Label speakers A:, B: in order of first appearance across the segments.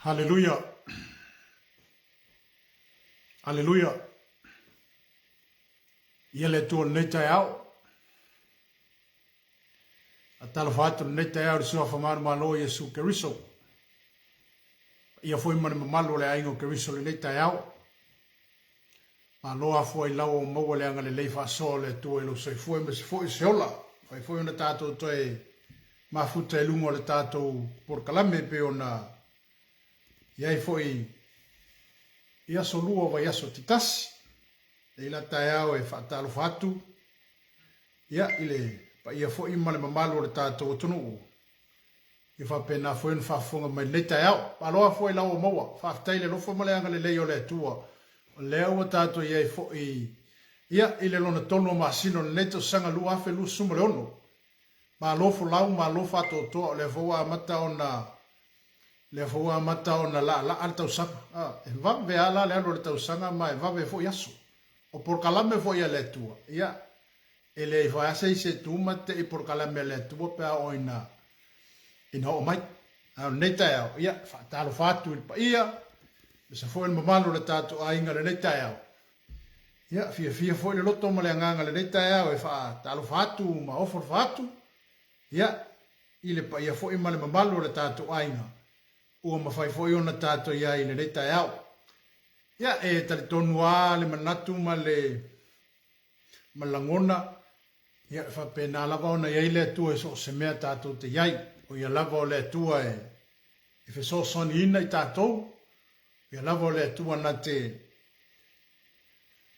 A: Haleluia! Haleluia! Ia le Atua lenei taeao. Atalofa atu lenei taeao i le suafa manumalo o Iesu Keriso. Ia foi ma le mamalu o le aiga o Keriso lenei taeao. Malo afua i lau o maua le agalelei faasoa o le Atua i lou soifua aemaise foi o se ola. Fai foi ona tatou toe mafuta i luga o le tatou polokalame e pei ona i ai foi i aso lua o vaiaso taitasi. Nei la taeao e faatalofa atu ia i le paia foi ma le mamalu o le tatou atunuu Ia faapena foi ona faafofoga mai lenei taeao. Malo afua i lau ua maua. Faafetai i le alofa ma le agalelei o le Atua. O lea ua tatou i ai foi ia i le lona tolu o masina o lenei tausaga 2026. Malo folau, malo faatoatoa, o lea foi ua amata ona lea foi ua amata ona laalaa le tausaga. Ah, e vave lava la le alu o le tausaga ma e vave foi aso. O polokalame foi a le Atua, ia, E leai foi lava se isi e tu ma te i polokalame a le Atua pe a oo ina ina oo mai. A o lenei taeao, ia, faatalofa atu i le paia, aemaise foi o le mamalu o le tatou aiga i lenei taeao. Ia, fiafia foi le loto ma le agaga i lenei taeao e faatalofa atu ma ofo alofa atu, ia, i le paia foi ma le mamalu o le tatou aiga ua mafai foi ona tatou i ai i lenei taeao. Ia, e talitonu lava le manatu ma le ma lagona, ia e faapena lava ona i ai le Atua i so o se mea tatou te i ai. O ia lava o le Atua e fesoasoaniina i tatou, o ia lava o le Atua na te,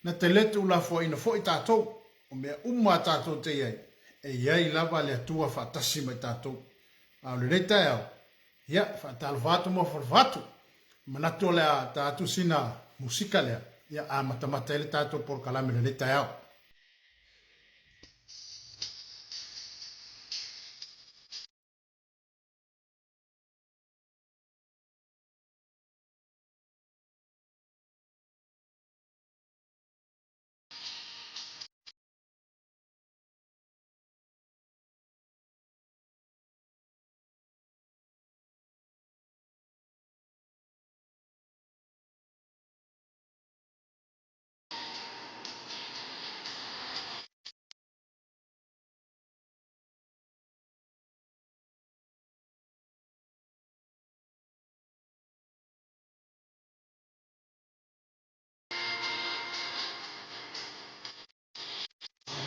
A: na te le tuulafoaiina foi tatou. O mea uma a tatou te i ai, e i ai lava le Atua faatasi ma i tatou. A o lenei taeao, Ia, faatalofa atu ma ofo atu. Manatu o le a ta atu sina musika lea, ia amatamata ai le tatou polokalame i lenei taeao.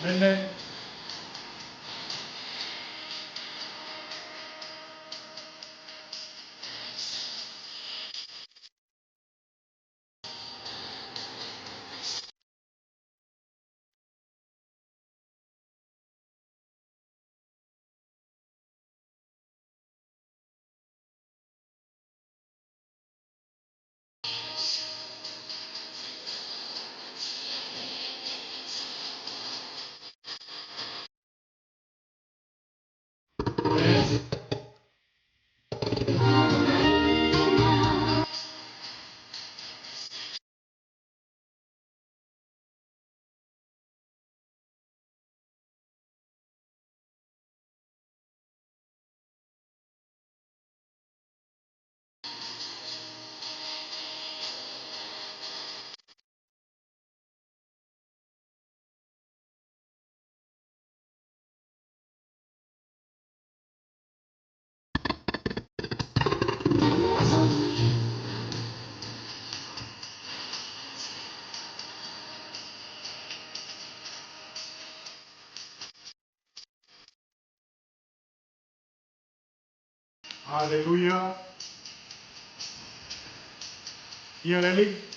A: Amene. Haleluia. Ia le Alii.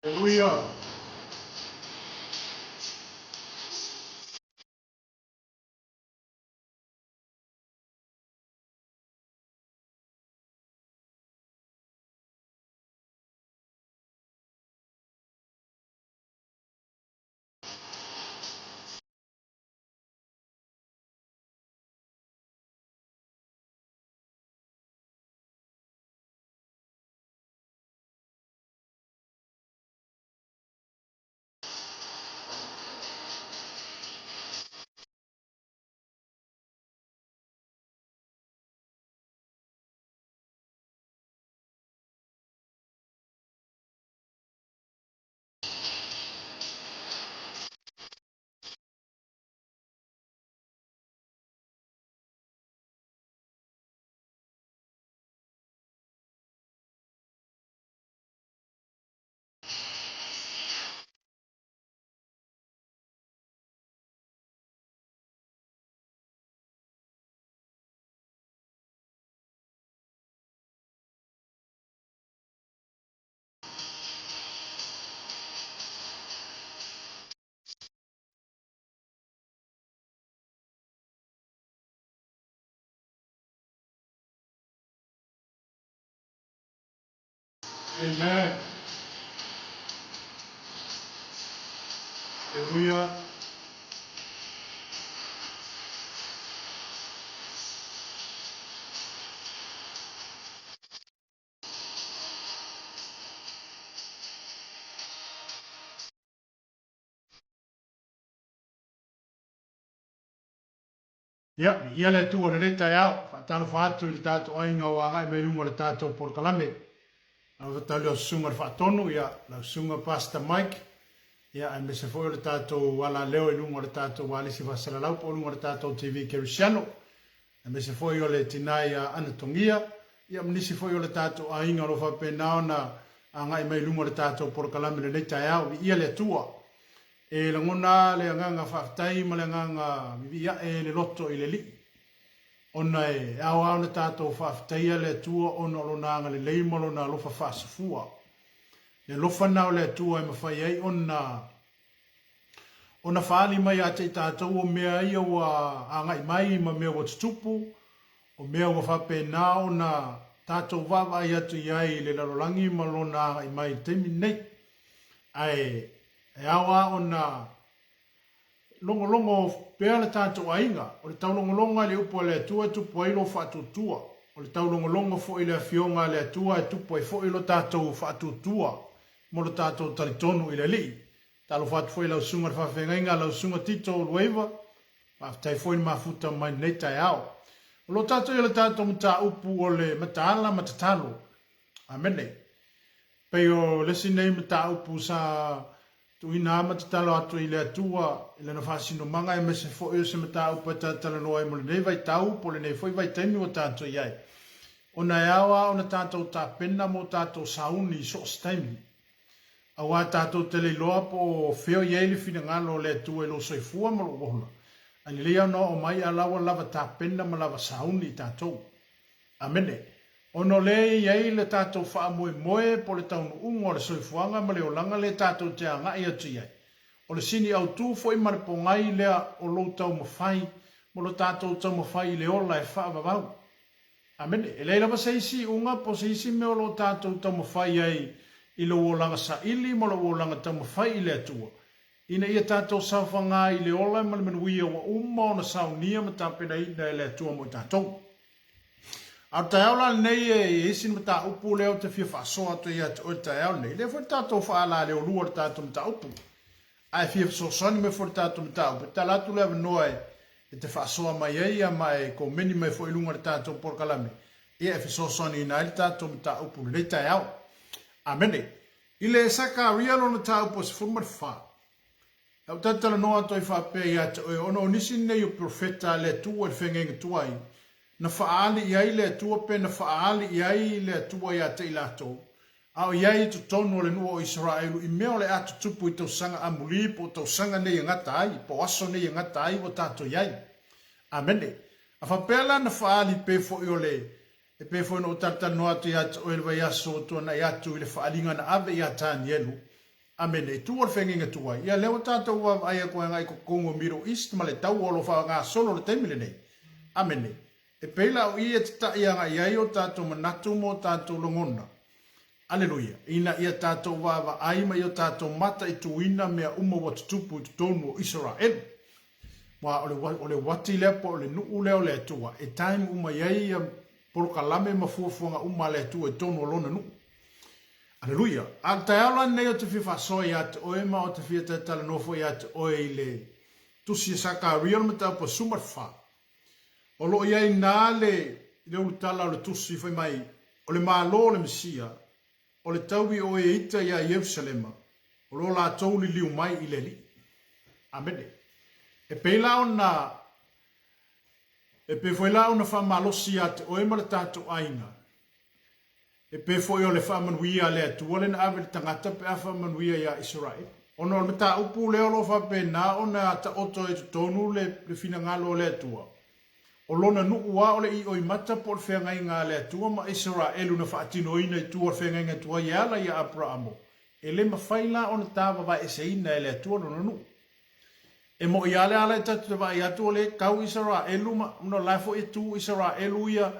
A: Aleluia. Amen. Aleluia. Ia, viia le Atua i lenei taeao, faatalofa atu i le tatou aiga ua agai mai luga o le tatou polokalame. Alofa tau lau susuga i le faatonu, ia, lau susuga Pastor Mike, ia, aemaise foi o le tatou alaleo i luga o le tatou alisi faasalalau po o luga o le tatou TV Kerisiano, aemaise foi o le tina ia Anatogia, ia, ma nisi foi o le tatou aiga o lo o faapena ona agai mai luga o le tatou polokalame i lenei taeao. Viia le Atua. E lagona le agaga faafetai ma le agaga vivii ae le loto i le Alii, ona e ao lava ona tatou faafetaia le Atua ona o Lona agalelei ma Lona alofa faasafua. Le alofa lena o le Atua e mafai ai ona ona faaali mai ia te i tatou o mea ia ua agai mai ma mea ua tutupu, o mea ua faapena ona tatou vaavaai atu i ai i le lalolagi ma lona agai mai i le taimi lenei. Ae E ao lava ona logologo pea le tatou aiga. O le taulogologo i le upu a le Atua e tupu ai lou faatuatua. O le taulogologo foi i le Afioga a le Atua e tupu ai foi lo tatou faatuatua mo lo tatou talitonu i le Alii. Talofa atu foi i lau Susuga i le Faafeagaiga, lau Susuga Tito Uluaiva, faafetai foi le mafuta mai lenei taeao. O lo o tatou i le tatou mataupu o le mataala ma tatalo. Amene. Pei o le isi nei mataupu sa tuuina a ma tatalo atu i le Atua i Lana faasinomaga aemaise foi o se mataupu e talatalanoa ai mo lenei vaitau po o lenei foi vaitaimi ua tatou i ai. Ona e ao a ona tatou tapena mo tatou sauni i so o se taimi. Aua tatou te le iloa po o fea o i ai le finagalo o le Atua i lou soifua ma lou ola. Ae lelei a ona oo mai a la ua lava tapena ma lava sauni i tatou. Amene. Ona o lea e i ai le tatou faamoemoe po o le taunuuga o le soifuaga ma le olaga lea tatou te agai atu i ai. O le sini autu foi ma le pogai lea o lou taumafai mo lo tatou taumafai i le ola e faavavau. Amene. E leai lava se isi iuga po o se isi mea o lo o tatou taumafai ai i lou olaga saili ma lou olaga taumafai i le Atua, ina ia tatou saofaga i le ola ma le manuia ua uma ona saunia ma tapenaina e le Atua mo i tatou. A o le taeao la lenei e i ai sina mataupu lea ou te fia faasoa atu ai ia te oe i le taeao lenei. Lea foi le tatou faalaleolua i le tatou mataupu. A e fia fesoasoani mai foi i le tatou mataupu, e tatala atu le avanoa e te faasoa mai ai ia ma e komeni mai foi i luga o le tatou polokalame, ia e fesoasoaniina ai le tatou mataupu i lenei taeao. Amene. I le Sakaria lona mataupu e 14, Na ou talatalanoa atu ai faapea ia te oe, ona o nisi nei o profeta a le Atua i le feagaiga tuai, na faaali i ai le Atua pe na faaali i ai le Atua ia te i latou, a o i ai i totonu o le nuu o Isaraelu i mea o le a tutupu i tausaga amuli po o tausaga nei e gata ai, po o aso nei e gata ai ua tatou i ai. Amene. A faapea la na faaali pei foi o le E pei foi ona ou talatalanoa atu ia te oe i le vaiaso ua tuanai atu i le faaaliga na ave ia Tanielu. Amene. I tua o le feagaiga tuai, ia lea ua tatou vaavaai atu ai agai i totonu o Middle East ma le taua o lo o faagasolo i le taimi lenei. Amene. E pei la o i e tata'i agai ai o tatou manatu ma o tatou lagona. Aleluia! Ina ia tatou vaavaai ma ia tatou mataituina mea uma ua tutupu i totonu o Isaraelu. Aua o le, o le uati lea po o le nuu lea o le Atua e time uma i ai ia polokalame ma fuafuaga uma a le Atua i totonu o Lona nuu. Aleluia! A o le taeao la lenei ou te fia faasoa ia te oe ma ou te fia talatalanoa foi ia te oe i le Tusi a Sakaria o le mataupu 14. O lo o i ai ina le le ulutala o le Tusi fai mai, O le Malo o le Mesia, o le taui o e ita iā Ierusalema, o lo latou liliu mai i le Alii. Amene. E pei la ona, e pei foi la ona faamalosi ia te oe ma le tatou aiga, E pei foi o le faamanuia a le Atua lea na ave i le tagata pe a faamanuia iā Isaraelu. Ona o le mataupu lea o lo o faapena ona taoto ai i totonu le finagalo o le Atua, o lona nuu lava o le ioimata po o le feagaiga a le Atua ma Isaraelu na faatinoina i tua o le feagaiga tuai e ala iā Aperamo, e le mafai la ona tavavaeseina e le Atua lona nuu. E moʻi lava le ala e tatou te vaai atu o lea e kau Isaraelu ma ona o la foi e tu Isaraelu ia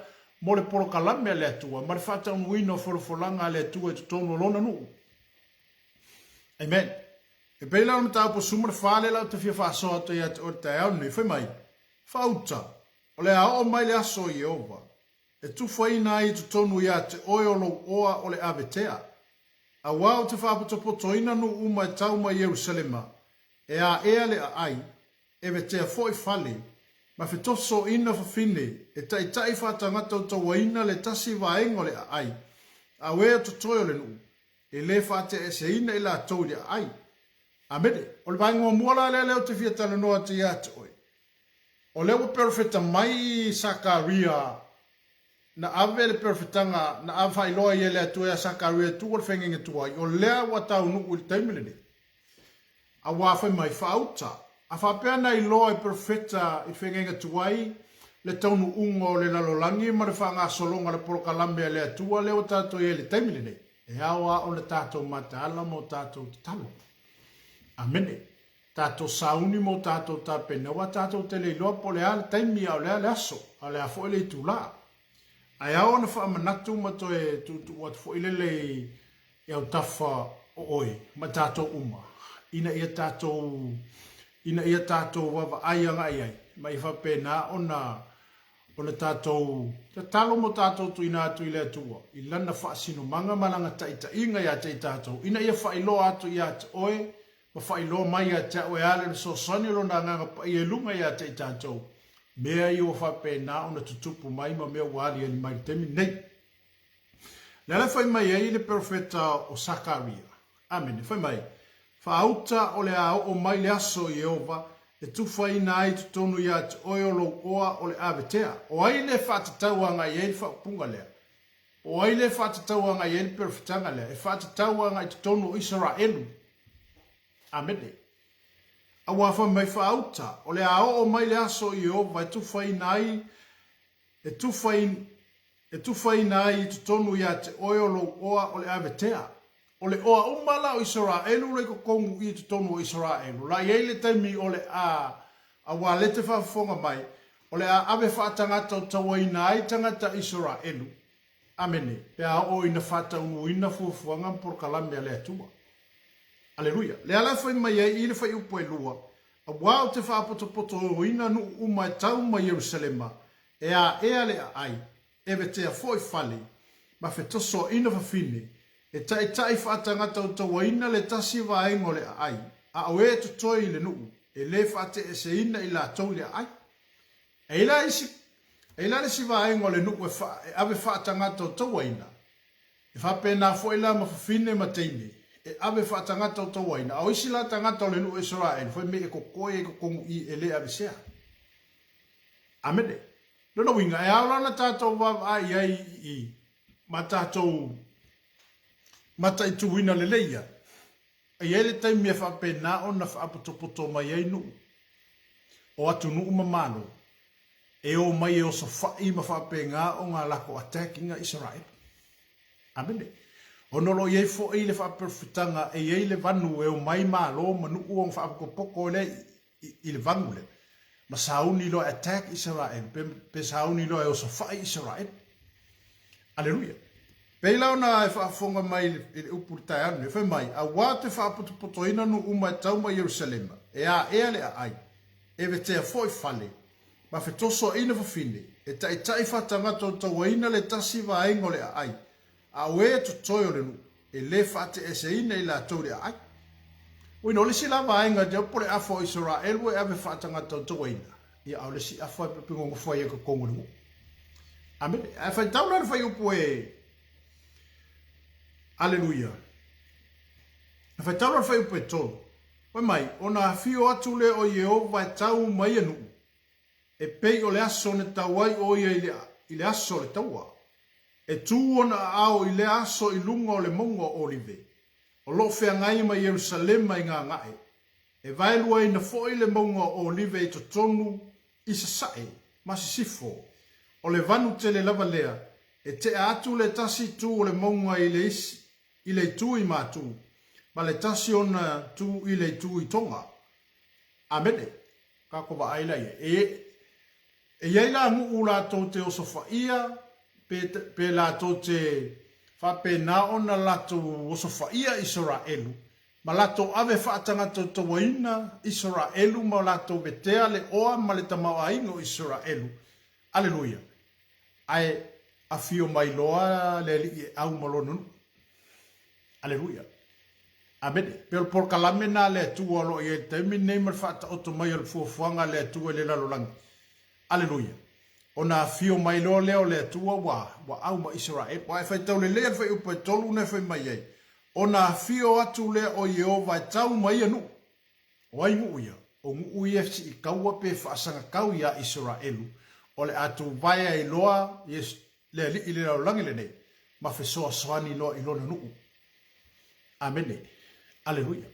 A: mo le polokalame a le Atua ma le faataunuuina o folafolaga a le Atua i totonu o Lona nuu. Amen. E pei la o le mataupu 14 lea la ou te fia faasoa atu ai ia te oe i le taeao lenei, fai mai, Faauta, o le a oo mai le aso o Ieova, e tufaina ai i totonu ia te oe o lou oa o le avetea, auā ou te faapotopotoina nuu uma e tau mai Ierusalema, e aea le aai, e vetea foi fale, ma fetosoina fafine, e taitai faatagatautauaina le tasi vaega o le aai, a o e o totoe o le nuu, e le faateaeseina i latou i le aai. Amene. O le vaega muamua la lea lea ou te fia talanoa atu ia te oe, O lea ua perofeta mai Sakaria, na ave le perofetaga, na ave faailoa ai e le Atua ia Sakaria e tuu o le feagaiga tuai, o lea ua taunuu i le taimi lenei. Auā fai mai, Faauta, a faapea na iloa e perofeta i le feagaiga tuai le taunuuga o le lalolagi ma le faagasologa o le polokalame a le Atua lea ua tatou i ai i le taimi lenei, e ao lava ona tatou mataala ma o tatou tatalo. Amene. Tatou sauni ma o tatou tapena, aua tatou te le iloa po o le a le taimi a o le a le aso, a o le a foi le itulā. Ae ao ona faamanatu ma toe tuutuu atu foi lele i autafa o oe ma tatou uma, ina ia tatou, ina ia tatou vaavaai agai ai, ma ia faapena ona, ona tatou tatalo ma tatou tuuina atu i le Atua i Lana faasinomaga ma Lana taitaiga ia te i tatou, ina ia faailoa atu ia te oe ma faailoa mai ia te au e ala i le fesoasoani o Lona Agaga Paia i luga ia te i tatou, mea ia ua faapena ona tutupu mai ma mea ua aliali mai i le taimi lenei. Le ala e fai mai ai le perofeta o Sakaria, Amene, fai mai, Faauta o le a oo mai le aso o Ieova e tufaina ai i totonu ia te oe o lou oa o le avetea. O ai le faatatau agai ai le faaupuga lea? O ai le faatatau agai ai le perofetaga lea? E faatatau agai i totonu o Isaraelu. Amene. Auā fai mai faauta, o le a oo mai le aso o Ieova e tufaina ai, e tufaina, e tufaina ai i totonu ia te oe o lou oa o le avetea. O le oa uma la o Isaraelu la i totonu i totonu o Isaraelu, la i ai le taimi o le a, auā le te faafofoga mai, o le a ave faatagatautauaina ai tagata Isaraelu, Amene, pe a oo ina faataunuuina fuafuaga ma polokalame a le Atua. Aleluia! Le ala e fai mai ai i le fuaiupu e lua, Auā ou te faapotopotoina nuu uma e tau mai Ierusalema, e aea le aai, e vetea foi fale, ma fetosoaina fafine, e taitai faatagatautauaina le tasi vaega o le aai, a o e totoe i le nuu, e le faateeseina i latou i le aai. E i la isi, e i la le isi vaega o le nuu e, fa, e ave faatagatautauaina, e faapena foi la ma fafine ma teine, e ave faatagatautauaina, a o isi la tagata o le nuu o Isaraelu, fai mai e kokoe ai totonu i e le avesea. Amene. Lona uiga, e ao la ona tatou vaavaai i ai i ma tatou mataituina lelei ia. E i ai le taimi e faapena ona faapotopoto mai ai nuu o atunuu ma malo e o mai e osofai ma faapena ona lako attack ina Isaraelu. Amene. Ona o lo o i ai foi le faaperofetaga e i ai le vanu e omai malo ma nuu ona faapokopoko lea i le vanu lea, ma sauni loa e attack Isaraelu, pe sauni loa e osofai Isaraelu. Aleluia. Pei la ona e faafofoga mai i le upu i le taeao lenei, fai mai, Auā te faapotopotoina nuu uma e tau mai Ierusalema, e aea le aai, e vetea foi fale, ma fetosoaina fafine, e taitai faatagata o tauaina le tasi vaega o le aai, a o e totoe o le nuu, e le faateeseina i latou i le aai. Uina, o le isi la vaega te po le afa o Isaraelu e ave faatagata o tauaina, ia a o le isi afa e pepegogofo ai e totonu o le nuu. Amene. Ae faitau la le fuaiupu e Aleluia. E faitau la le fuaiupu e 3. Fai mai, ona afio atu lea o Ieova e tau ma ia nuu, e pei o le aso na tau ai ʻo ia i le aso o le taua. E tū ona aao i lea aso i luga o le mauga o Olive, o lo o feagai ma Ierusalema i gagae, e vaeluaina foi le mauga o Olive i totonu i sasae ma sisifo. O le vanu tele lava lea, e tea atu le tasi itu o le mauga i le isi i le itu i matu, ma le tasi ona itu i le itu i toga. Amene. Tatou vaai la i ai. E, e i ai la nuu latou te osofaia, pe, pe latou te faapena ona latou osofaia Isaraelu, ma latou ave faatagatautauaina Isaraelu ma latou vetea le oa ma le tamaoaiga o Isaraelu. Aleluia! Ae afio mai loa le Alii e au ma lona nuu. Aleluia! Amene. Pei o le polokalame lena a le Atua o lo o i ai i le taimi lenei ma le faataoto mai o le fuafuaga a le Atua i le lalolagi. Aleluia. Ona afio mai loa lea o le Atua ua, ua au ma Isaraelu. Aua e faitau lelei a le fuaiupu e 3 na e fai mai ai, Ona afio atu lea o Ieova e tau ma ia nuu. O ai nuu ia? O nuu ia e siikaua pe faasagatau iā Isaraelu, o le a tuvae ai loa le Alii i le lalolagi lenei, ma fesoasoani loa i lona nuu. Amene. Aleluia.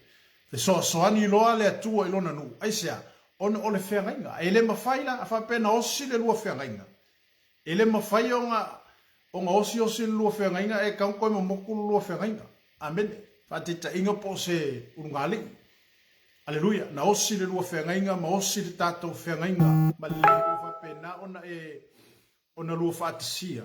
A: Fesoasoani loa le Atua i lona nuu. Aisea? Ona o le feagaiga. E le mafai la, a faapea na osi le lua feagaiga, e le mafai ona, ona osiosi le lua feagaiga, e tatau ona toe momotu le lua feagaiga. Amene. Faataitaiga po o se ulugalii. Aleluia. Na osi le lua feagaiga ma osi le tatou feagaiga ma le ua faapena ona e ona lua faatasia.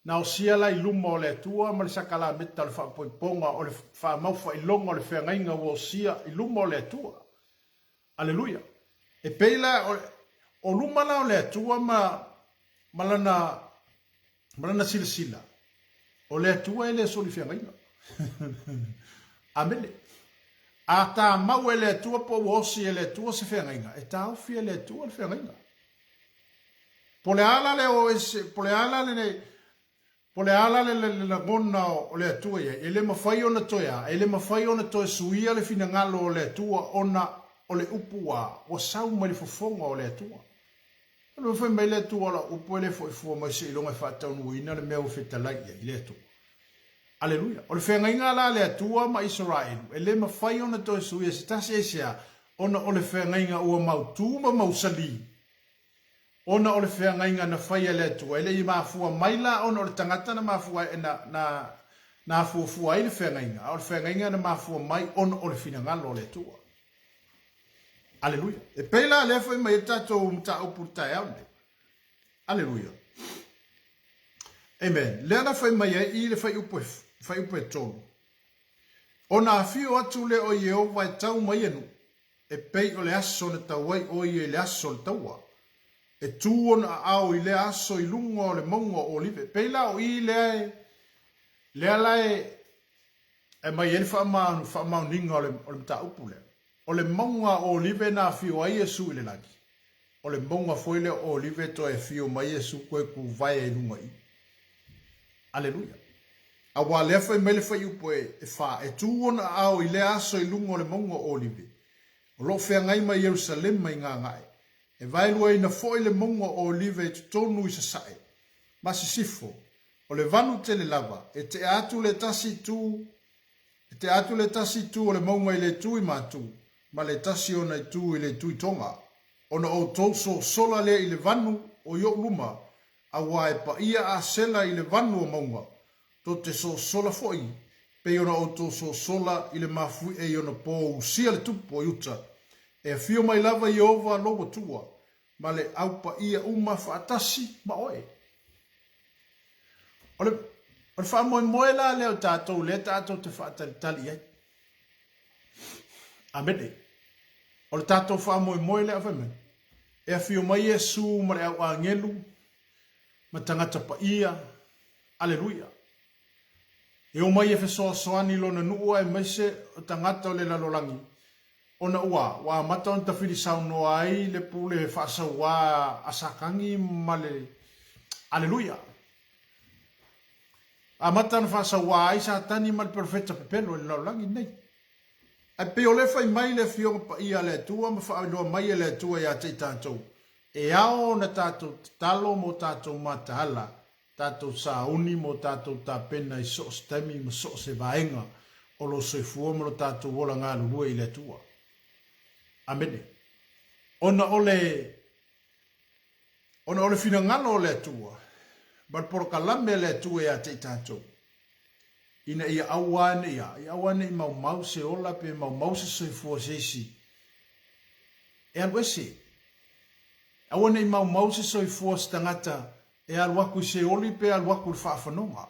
A: Na osia la i luma o le Atua ma le sakalameta o le faapoipoga o le faamaufailoga o le feagaiga ua osia i luma o le Atua. Aleluia! E pei la o, o luma la o le Atua ma, ma lana, ma lana silasila, o le Atua e le soli feagaiga. Amene. A tamau e le Atua po ua osi e le Atua se feagaiga, e taofi e le Atua le feagaiga. Po le a la le o ese, po le a la le, po le a la le, le, le lagona o le Atua i ai, e le mafai ona toe a, e le mafai ona toe suia le finagalo o le Atua ona o le upu ua, ua sau mai le fofoga o le Atua. O le fai mai le Atua o lau upu e le foi fua mai seiloga e faataunuuina le mea ua fetalai i ai le Atua. Aleluia. O le feagaiga la a le Atua ma Isaraelu, e le mafai ona toe suia se tasi aisea, ona o le feagaiga ua mautū ma mausali. Ona o le feagaiga na fai e le Atua, e le i mafua mai la ona o le tagata na mafua ai, na, na, na afuafua ai le feagaiga, a o le feagaiga na mafua mai ona o le finagalo o le Atua. Aleluia. E pei la lea fai mai ai le tatou mataupu i le taeao lenei. Aleluia. Amen. Lea na fai mai ai i le fuaiupu e, fuaiupu e 3. Ona afio atu lea o Ieova e tau mai ia nuu, e pei o le aso na tau ai ʻo ia i le aso o le taua. E tū ona aao i lea aso i luga o le mauga o Olive. Pei la o i lea e, lea la e, e aumai ai le faamaoniga o le, o le mataupu lea. O le mauga o Olive na afio ai Iesu i le lagi. O le mauga foi lea o Olive toe afio mai Iesu toe tuvae ai i luga i i. Aleluia. Auā lea fai mai le fuaiupu e fa, e tū ona aao i lea aso i luga o le mauga o Olive, o lo o feagai ma Ierusalema i gagae, e vaeluaina foi le mauga o Olive i totonu i sasae, ma sisifo, o le vanu tele lava, e tea atu le tasi itu, e tea atu le tasi itu o le mauga i le itu i matu, ma le tasi ona itu i le itu i toga. Ona outou sosola lea i le vanu o i ou luma, auā e paia a Sela i le vanu o mauga, tou te sosola foi Pei ona outou sosola i le mafuie i ona po usia le tupu o Iuta, e afio mai lava Ieova lou Atua, ma le au paia uma faatasi ma oe. O le, o le faamoemoe la lea o tatou lea tatou te faatalitali i ai. Amene. O le tatou faamoemoe lea fai mai, e afio mai Iesu ma le au agelu ma tagata paia. Aleluia. E omai e fesoasoani i lona nuu aemaise o tagata o le lalolagi, ona ua ua amata ona tafili saunoa ai le pule faasauā a Satani ma le Aleluia! Amata ona faasauā ai Satani ma le perofeta pepelo i le lalolagi lenei. Ae pei o lea fai mai le Afioga Paia a le Atua ma faailoa mai e le Atua ia te i tatou, e ao ona tatou tatalo mo tatou mataala tatou sauni ma o tatou tapena i so o se taimi ma so o se vaega o lou soifua ma lo tatou ola galulue i le Atua. Amene. Ona o le ona o le finagalo o le Atua ma le polokalame a le Atua ia te i tatou, ina ia aua ne i a, ia aua ne i maumau se ola pe maumau se soifua o se isi e alu ese. Aua ne i maumau se soifua o se tagata e alu atu i Seoli pe alu atu i le faafanoga.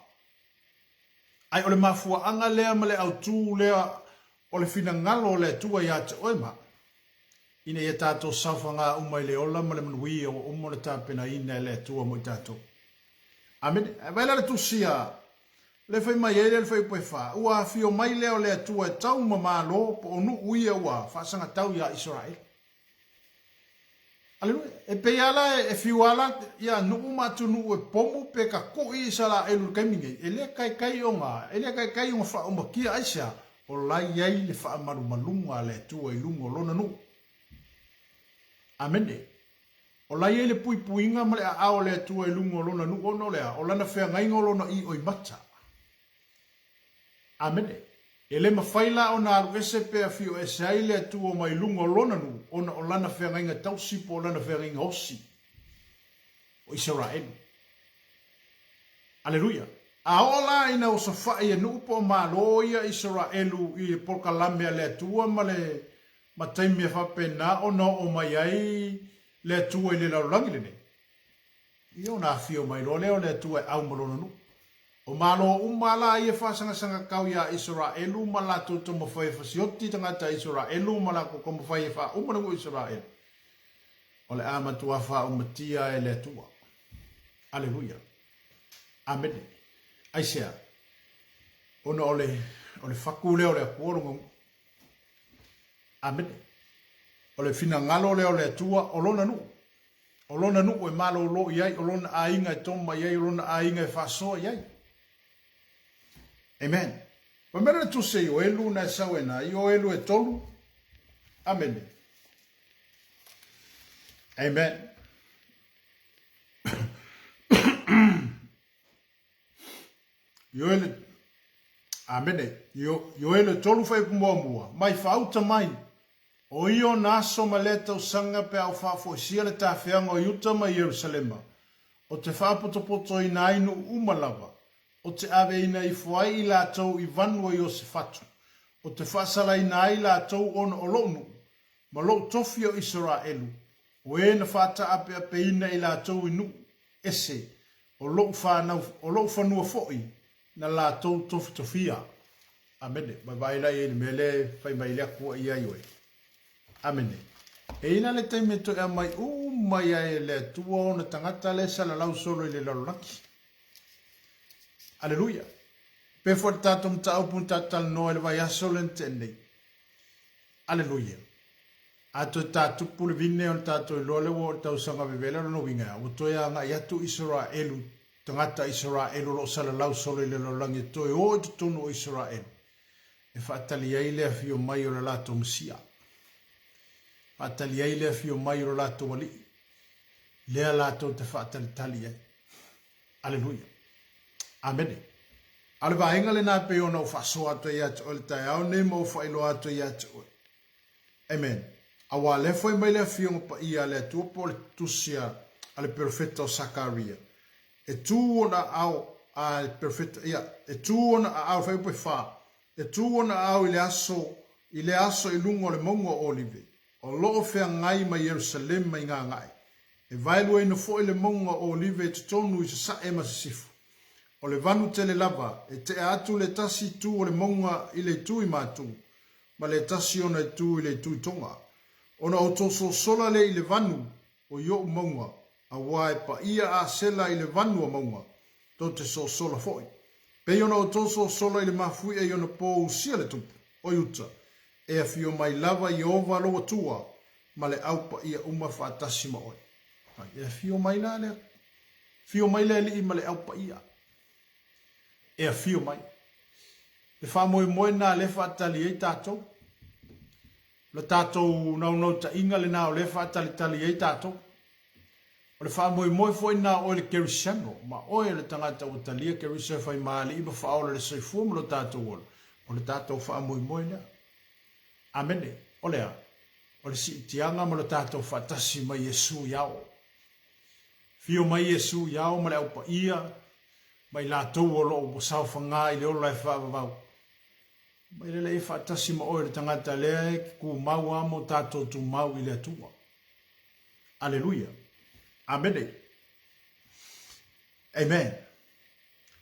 A: Ae o le mafuaaga lea ma le autū lea o le finagalo o le Atua ia te oe ma au, ina ia tatou saofaga uma i le ola ma le manuia ua uma ona tapenaina e le Atua mo i tatou. Amene. Ae vaai la le Tusi a le fai mai ai lea le fuaiupu e fa, Ua afio mai lea o le Atua e tau ma malo po o nuu ia ua faasagatau iā Isaraelu. Aleluia. E pei lava la e fiu lava la ia nuu ma atunuu e pomu pe taku'i Isaraelu i le taimi nei, e le taitai ona, e le taitai ona faaumatia aisea, o la e i ai le faamalumaluga a le Atua i luga o Lona nuu. Amene. O la e i ai le puipuiga ma le aao o le Atua i luga o Lona nuu ona o le a? O Lana feagaiga o Lona ioimata. Amene. E le mafai la ona alu ese pe afio ese ai le Atua mai luga o Lona nuu ona o Lana feagaiga tausi po o Lana feagaiga osi o Isaraelu. Aleluia! A oo la ina osofai e nuu po o malo ia Isaraelu i le polokalame a le Atua ma le ma taimi e faapena ona oo mai ai le Atua i le lalolagi lenei, Ia ona afio mai loa lea o le Atua e au ma lona nuu. O Malo uma la ia e faasangasangatau iā Isaraelu ma latou taumafai e fasioti tagata Isaraelu ma latou taumafai e faauma le nuu Isaraelu, o le a matuā faaumatia e le Atua. Aleluia. Amene. Aisea? Ona o le, o le fatu lea o le Atua lona nuu. Amene. O le finagalo lea o le Atua o lona nuu. O lona nuu e malolo i ai, o lona aiga e toma i ai, o lona aiga e faasoa i ai. Amen. Fai mai le tusi e Ioelu na e sau e na, Ioelu e tolu. Amene. Amen. Ioele, Amene. Ioele e tolu fuaiupu muamua, mai faauta mai, o ia ona aso ma lea tausaga pe a o faafoisia le tafeaga o Iuta ma Ierusalema, o te faapotopotoina ai nuu uma lava, o te aveina ifo ai i latou i vanua Iosefatu, o te faasalaina ai latou ona o lou nuu, ma lou tofi o Isaraelu, o e na faataapeapeina i latou i nuu ese, o lou whanau, o lou fanua foi, na latou tofitofia. Amene. Vaevae la i ai le mea lea e fai mai ai le Atua ia i oe. Amene. E i ai la le taimi e toe aumai uma ai e le Atua ona tagata lea e salalau solo i le lalolagi. Aleluia. Pe foi le tatou mataupu na tatou talanoa i le vaiaso lea na tea nei. Aleluia. A toe tatupu le vine ona tatou iloa lea ua oo i le tausaga vevela, lona uiga e a? Ua toe agai atu Isaraelu, tagata Isaraelu o lo o salalau solo i le lalolagi e toe o i totonu o Isaraelu e faatali ai le afio mai o le latou Mesia, faatali ai le afio mai o le latou Alii, lea latou te faatalitali ai. Aleluia. Amene. A o le vaega lena e pei ona ou faasoa atu ai ia te oe i le taeao lenei ma ou faailoa atu ai ia te oe. Amen. Auā lea fai mai le Afioga Paia a le Atua po o le tusi a, a le perofeta o Sakaria, e tu ona aao a le perofeta, ia, e tu ona aao, fuaiupu e fa. E tu ona aao i le aso, i lea aso i luga o le mauga o Olive, o lo o feagai ma Ierusalema i gagae. E vaeluaina foi le mauga o Olive i totonu i sasae ma sisifo. O le vanu tele lava, e tea atu le tasi itu o le mauga i le itu i matu, ma le tasi ona itu i le itu i toga. Ona outou sosola lea i le vanu o i o'u mauga, auā e paia Asela i le vanu o mauga, tou te sosola foi. Pei ona outou sosola i le mafuie i ona pō usia le tupu, o Iuta, e afio mai lava Ieova lou Atua ma le au paia uma faatasi ma oe. E afio mai la le afio mai le Alii ma le au paia. E afio mai. Le faamoemoe lena lea e faatali ai tatou. O le tatou naunautaiga lena o lea e faatalitali ai tatou. O le faamoemoe foi lena o oe le Kerisiano, ma oe o le tagata ua talia Keriso e fai ma Alii ma Faaola i le soifua ma lo tatou ola, o le tatou faamoemoe lea. Amene. O le a? O le siitiaga ma lo tatou faatasi ma Iesu i ao. Afio mai Iesu i ao ma le Au Paia, ma i latou o lo o ua saofaga i le ola e faavavau. Mai lele e faatasi ma oe le tagata lea e tumau lava mo tatou tumau i le Atua. Aleluia. Amene. Amen.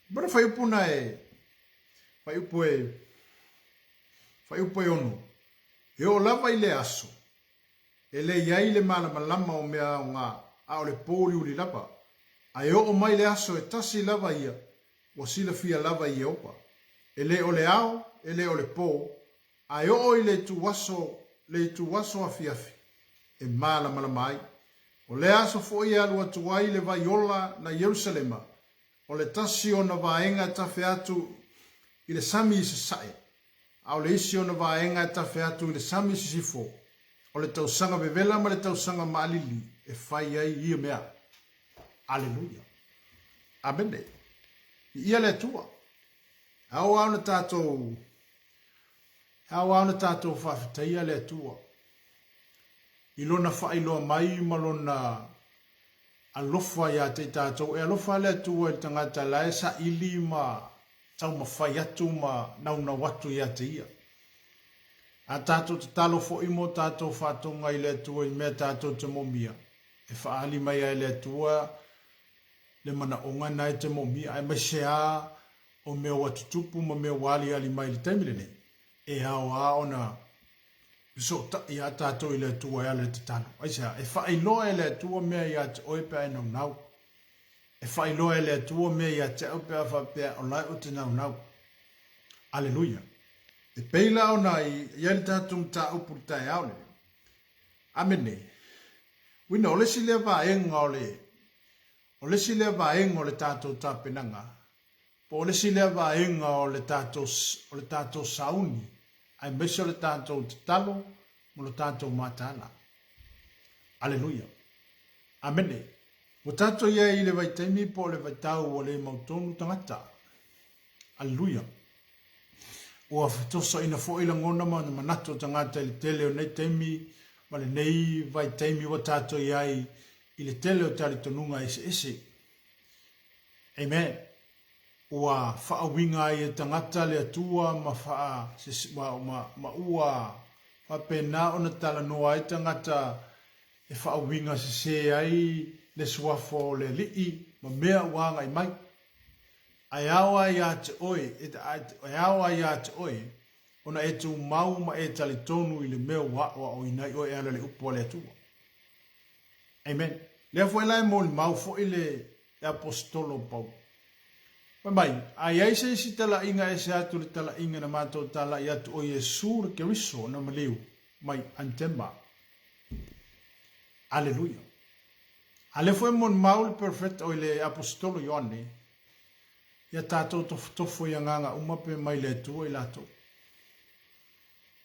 A: Bona whaiupu na e, whaiupu e, whaiupu e ono. E o lava i le aso, e le i ai le malamalama o mea aoga, a o le pōuliuli lava. A e oo mai le aso e tasi lava ia, ua silafia lava e Ieova. E le o le ao, e le o le pō, a e oo i le ituaso, le ituaso afiafi, e malamalama ai. O lea aso foi e alu atu ai le vai ola na Ierusalema, o le tasi ona vaega e tafe atu i le sami i sasae, a o le isi ona vaega e tafe atu i le sami i sisifo, o le tausaga vevela ma le tausaga maalili e fai ai ia mea. Aleluia. Amene. Viia le Atua. Ao lava ona tatou ao lava ona tatou faafetaia le Atua i lona faailoa mai ma lona alofa ia te i tatou. E alofa le Atua i le tagata la e saili ma taumafai atu ma naunau atu ia te ia. A tatou tatalo foi mo tatou faatoga i le Atua i mea tatou te momia, e faaali mai ai e le Atua le manaoga na e te moomia, aemaise a o mea ua tutupu ma mea ua aliali mai i le taimi lenei, e ao a ona fesootai a tatou i le Atua e ala i le tatalo. Aisea? E faailoa e le Atua mea ia te oe pe a e naunau. E faailoa e le Atua mea ia te au pe a faapea o la e ou te naunau. Aleluia. E pei la ona i ai le tatou mataupu i le taeao lenei. Amene. Uina, o le isi lea vaega o le, o le isi lea vaega o le tatou tapenaga, po o le isi lea vaega o le tatou, o le tatou sauni, aemaise o le tatou tatalo ma lo tatou mataala. Aleluia. Amene. Ua tatou i ai i le vaitaimi po o le vaitau ua le mautonu tagata. Aleluia. Ua fetosoaina foi lagona ma manatu o tagata i le tele o nei taimi ma lenei vaitaimi ua tatou i ai i le tele o talitonuga eseese. Amen. Ua faauiga ai e tagata le Atua ma, faa, ma, ma, ma ua faapena ona talanoa ai tagata e faauiga sese ai le suafa o le Alii ma mea ua agai mai. Ae ao lava ia te oe, e ao lava ia te oe ona e tumau ma e talitonu i le mea ua aoaoina ai oe e ala i le upu a le Atua. Amen. Lea foi la e molimau foi le Aposetolo o Paulo. Fai mai, a i ai se isi talaiga ese atu i le talaiga na matou talai atu o Iesu le Keriso na maliu mai anatema. Aleluia. A lea foi e molimau le Perofeta, oi le Aposetolo Ioane, ia tatou tofotofo i agaga uma pe mai le Atua i latou.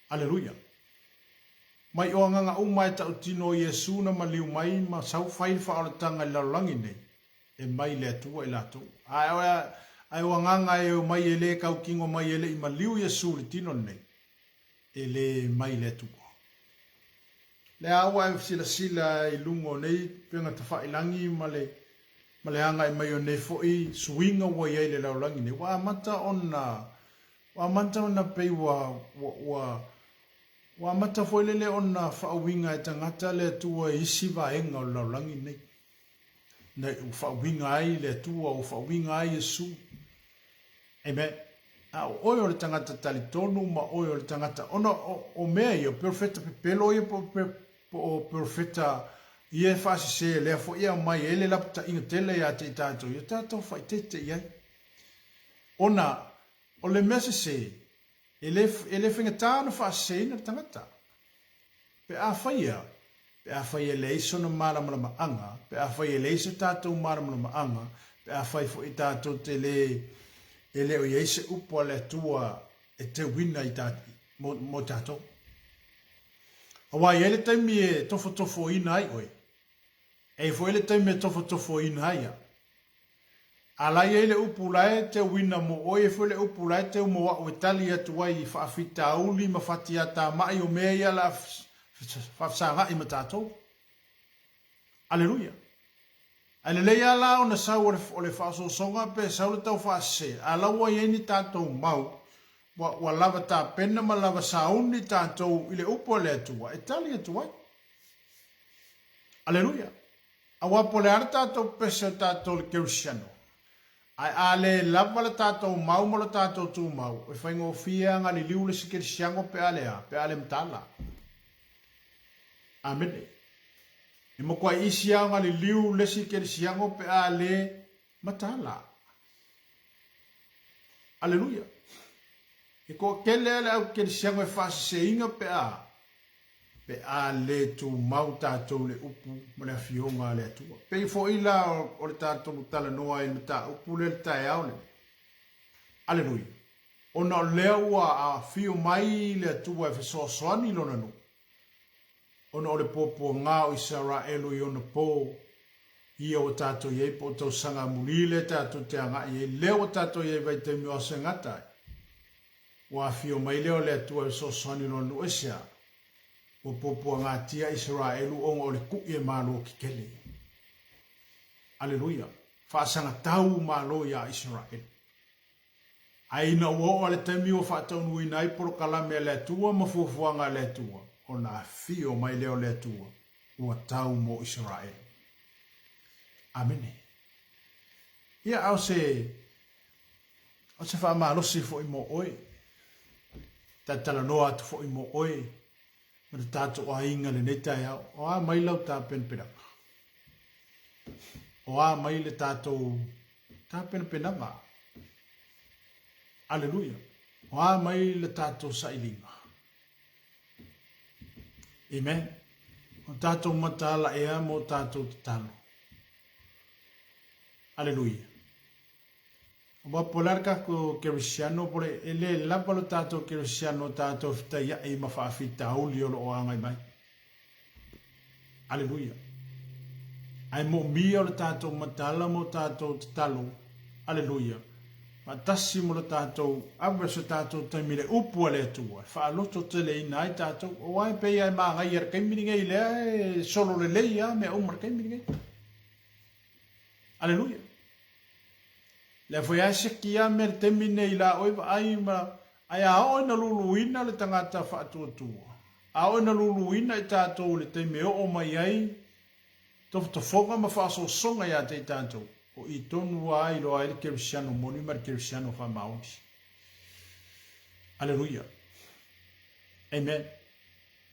A: Aleluia. Mai o agaga uma e tautino o Iesu na maliu mai ma sau fai le faaolataga i le lalolagi nei, e mai le Atua i latou. Ae, ae o agaga e omai e le kaukino mai e le i maliu Iesu i le tino lenei, e le mai le Atua. Lea ua e silasila i luga o nei upega tafailangi ma le ma le agai mai o nei foi suiga ua i ai i le lalolagi nei, ua amata ona Ua amata ona pei ua, ua, ua, ua amata foi lele ona faauiga e tagata le Atua i isi vaega o le lalolagi nei. Na, ua faauiga ai le Atua, ua faauiga ai Iesu. Amen. A o oe o le tagata talitonu ma oe o le tagata, ona o, o mea ia, o perofeta pepelo ia po, po o perofeta ia e faasese, lea foi e aumai ai le lapataiga tele ia te i tatou, ia tatou faaeteete i ai. Ona o le mea sese, e le, e le faigata ona faaseseina le tagata. Pe afai ea, pe afai e leai sona malamalamaaga, pe afai e leai so tatou malamalamaaga, pe afai foi tatou te le, e le o i ai se upu a le Atua e teuina i ta, mo, mo tatou. Aua e i ai le taimi e tofotofoina ai oe, e i ai foi le taimi e tofotofoina ai au. A la e i ai le upu la e teuina mo oe, e i ai foi le upu la e teu mo au e tali atu ai i faafitauli ma fatiatamai o mea ia o le a faafesagai ma tatou. Aleluia! Ae lelei lava la ona sau o le faaosoosoga pe sau le taufaasese, a la ua i ai ni tatou mau ua, ua lava tapena ma lava sauni tatou i le upu a le Atua e tali atu ai. Aleluia! Aua po o le a le tatou pese o tatou le Kerisiano, ae a le lava le tatou mau ma lo tatou tumau, e faigofie a galiliu le isi Kerisiano pe a le a, pe a le matala. Amene. E makuai isi a o galiliu le isi Kerisiano pe a le matala. Aleluia. E toatele lava le au kerisiano e faaseseina pe a pe a le tumau tatou i le upu ma le afioga a le Atua. Pei foi la o le tatou talanoa i le mataupu lea i le taeao lenei. Aleluia. Ona o lea ua afio mai le Atua e fesoasoani i Lona nuu, ona o le puapuaga o Isaraelu i ona po, ia ua tatou i ai po o tausaga amuli lea tatou te agai i ai, lea ua tatou i ai i vaitaimi o aso e gata ai. Ua afio mai lea o le Atua e fesoasoani i lona nuu aisea? Ua puapuagatia Isaraelu ona o le kuʻi e malo kekele. Aleluia! Faasagatau malo iā Isaraelu. Ae ina ua oo le taimi ua faataunuuina ai polokalame a le Atua ma fuafuaga a le Atua, ona afio mai lea o le Atua, ua tau mo Isaraelu. Amene. Ia, a o se, o se faamalosi foi mo oe, talatalanoa atu foi mo oe ma le tatou aiga i lenei taeao, o a mai lau tapenapenaga? O a mai le tatou tapenapenaga? Aleluia! O a mai le tatou sailiga? Amen. O tatou mataala ea mo tatou tatalo. Aleluia. Aua po o le a le tatou kerisiano, po le, e le lava lo tatou kerisiano tatou fetaiaʻi ma faafitauli o lo o agai mai. Aleluia. Ae moomia o le tatou matala ma o tatou tatalo. Aleluia. Faatasi mo le tatou ave so tatou taimi i le upu a le Atua e faalototeleina ai tatou. Aua e pei lava e magaia i le taimi lenei lea e solo lelei lava mea uma i le taimi lenei. Aleluia. Lea foi lava e seki lava mea i le taimi lenei i la oe vaai ma ae a oo ina luluina le tagata faatuatua, a oo ina luluina i tatou i le taimi e oo mai ai tofotofoga ma faaosoosoga ia te i tatou, o i tonu lava e iloa ai le kerisiano moni ma le kerisiano faamaoni. Aleluia. Amen.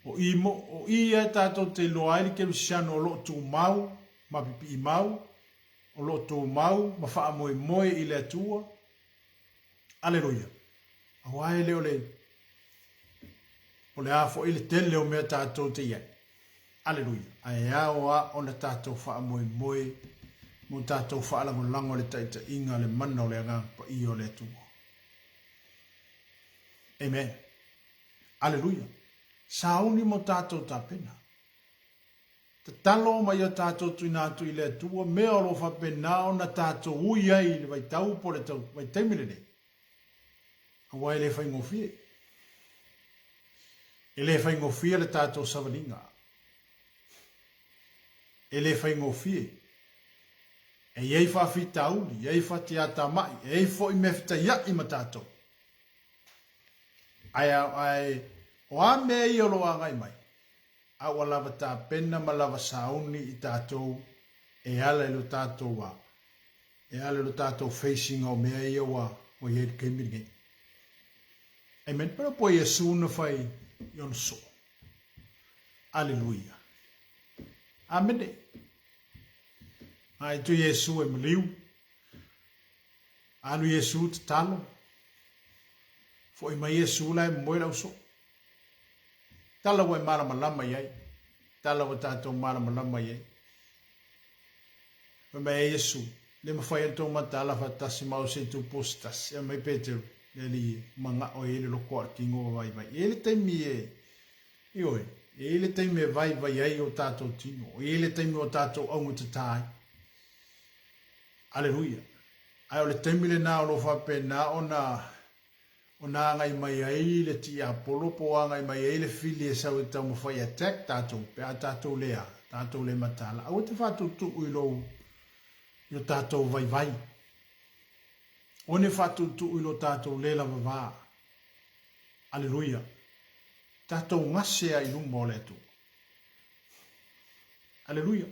A: O i, mo, o i ia tatou te iloa ai le kerisiano o lo o tumau ma pipiimau, o lo o tumau ma faamoemoe i le Atua. Aleluia! Aua e le o le, o le a foi le tele o mea tatou te i ai. Aleluia! Ae ao lava ona tatou faamoemoe mo tatou faalagolago i le taitaiga a le mana o le Agaga Paia o le Atua. Amen. Aleluia! Sauni mo tatou tapena. Tatalo ma ia tatou tuuina atu i le Atua mea o lo o faapena ona tatou ui ai i le vaitau po o le vaitaimi lenei, aua e le faigofie. E le faigofie le tatou savaliga. E le faigofie. E i ai faafitauli, e i ai fatiatamai, e i ai foi mea fetaiai ma tatou. Ae, ae o a mea ia o lo o agai mai, a ua lava tapena ma lava sauni i tatou e ala i lo tatou a, e ala i lo tatou facing o mea ia ua, ua i ai i le taimi lenei. Amen. Pero po Iesu na fai i ona soo. Aleluia. Amene. Ai tu Iesu e maliu. Alu Iesu tatalo. Foi mai Iesu la e moe lau soo. Tala ua e malamalama i ai. Tala ua tatou malamalama i ai. Fai mai ai Iesu, Le mafai ona tou mataala faatasi ma au se itu po se tasi. Fai mai Peteru, Le Alii e, mana'o e i ai le loko a o le tino ua vaivai. E i ai le taimi e, ioe, e i ai le taimi e vaivai ai o tatou tino. E i ai le taimi o tatou augatata ai. Aleluia. Ae o le taimi lena o lo o faapena ona ona agai mai ai le tiapolo po o agai mai ai le fili e sau e taumafai e attack tatou pe a tatou le a, tatou le mataala. Aua te faatuutuu i lou, i lo tatou vaivai. Aua ne faatuutuu i lo tatou le lavava. Aleluia. Tatou gase ai i luma o le Atua. Aleluia.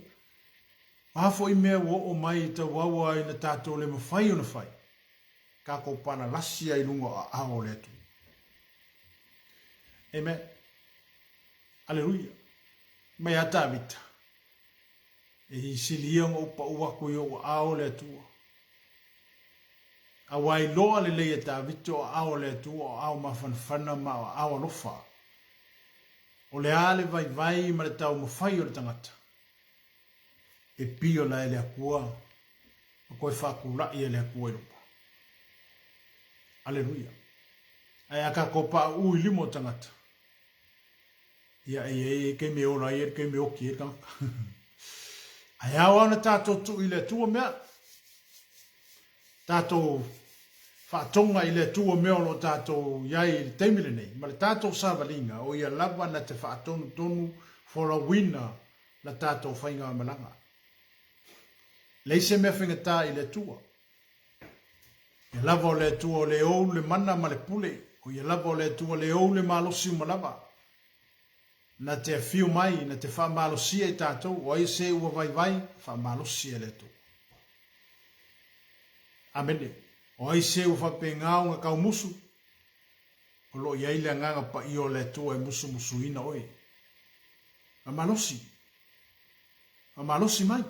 A: O a foi mea ua oo mai i tauaua ina tatou le mafai ona fai, tatou palalasi ai i luga o aao o le Atua. Amen. Aleluia. Mai a Tavita. E sili ia ona ou pau atu i ou aao o le Atua. Aua iloa lelei e Tavita o aao o le Atua o aao mafanafana ma o aao alofa. O le a le vaivai ma le taumafai o le tagata. E pio la e le Atua ma toe faatulai e le Atua i luma. Aleluia. Ae a tatou pauu i lima o tagata, ia e i ai taimi e ola ai e le taimi e oti ai le tagata. Ae ao lava ona tatou tuu i le Atua mea, tatou faatoga i le Atua mea o lo o tatou i ai i le taimi lenei, ma le tatou savaliga, o ia lava na te faatonutonu folauina la tatou faigamalaga. Leai se mea faigata i le Atua. Ia lava o le Atua o le ou le mana ma le pule, o ia lava o le Atua le ou le malosi uma lava. Na te afio mai, na te faamalosia i tatou, o ai se ua vaivai, faamalosi e le Atua. Amene. O ai se ua faapena ona taumusu, o lo o i ai le Agaga Paia o le Atua e musumusuina oe. Faamalosi. Faamalosi mai.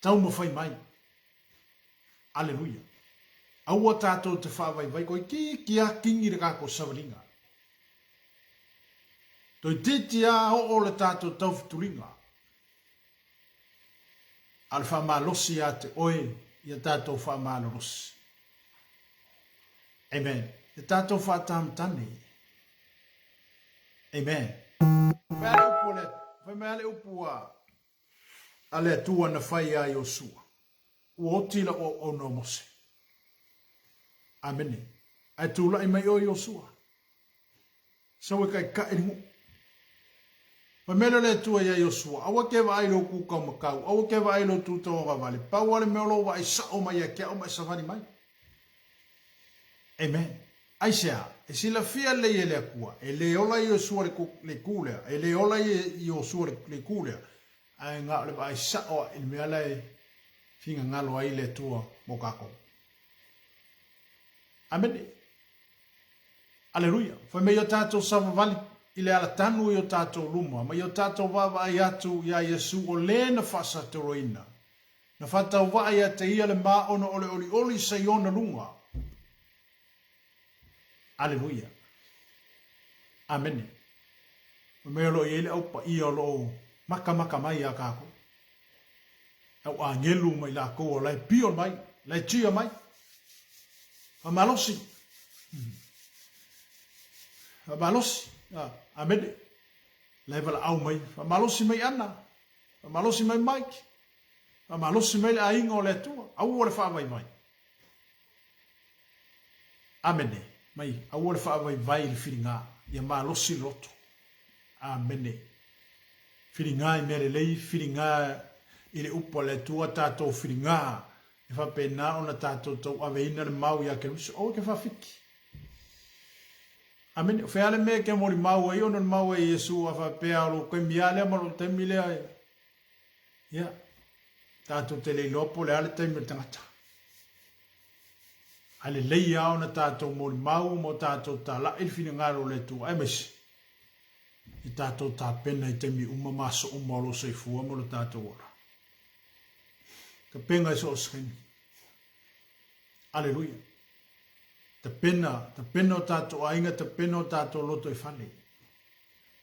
A: Taumafai mai. Aleluia. Aua tatou te faavaivai, toeitiiti lava kini le tatou savaliga. Toeitiiti lava oo le tatou taufetuliga. A o le faamalosi ia te oe ia tatou faamalolosi. Amen. Ia tatou faatamatane. Amen. Fai mai a le upu a a le Atua na fai iā Iosua, Ua oti lau auauna o Mose. Amene. Ae tulai mai oe Iosua. Sau e taʻitaʻi le nuu. Fai mai lea o le Atua iā Iosua, Aua e te vaai i lou tu taumatau, aua e te vaai i lou tu tauagavale, pau lava le mea o lou vaai sao mai ia te au ma e savali mai. Amen. Aisea? E silafia lelei e le Atua, e le ola Iosua le itu lea, e le ola Iosua le itu lea, ae na o le vaai sao i le mea la e finagalo ai le Atua mo tatou. Amene. Aleluia. Fai mai o tatou savavali i le alatanu i o tatou luma, ma i o tatou vaavaai atu iā Iesu o le na faasatoloina, na faatauvaa ia te ia le maona o le olioli sa i ona luga. Aleluia. Amene. Fai mai o lo o i ai le au paia o lo o makamaka mai iā tatou. Au agelu ma i latou o la e pio mai, la e tia mai. Faamalosi. Faamalosi. Amene. La e valaau mai. Faamalosi mai Ana. Faamalosi mai Mike. Faamalosi mai le aiga o le Atua. Aua le faavaivai. Amene. Mai, aua le faavaivai i le filiga, ia malosi le loto. Amene. Filiga i mea lelei, filiga i le upu a le Atua, tatou filiga e faapena ona tatou tauaveina le mau ia Keriso. Aua e te faafiki. Amene. O fea le mea e ke molimau ai ona o le mau ai Iesu a faapea o lou taimi a lea ma lou taimi lea e ia tatou te le iloa po o le a le taimi o le tagata. Ae lelei lava ona tatou molimau ma o tatou talai le finagalo o le Atua aemaise i tatou tapena i taimi uma ma aso uma o lou soifua ma lo tatou ola. Tapena i so o se taimi. Aleluia. Tapena, tapena o tatou aiga, tapena o tatou loto i fale.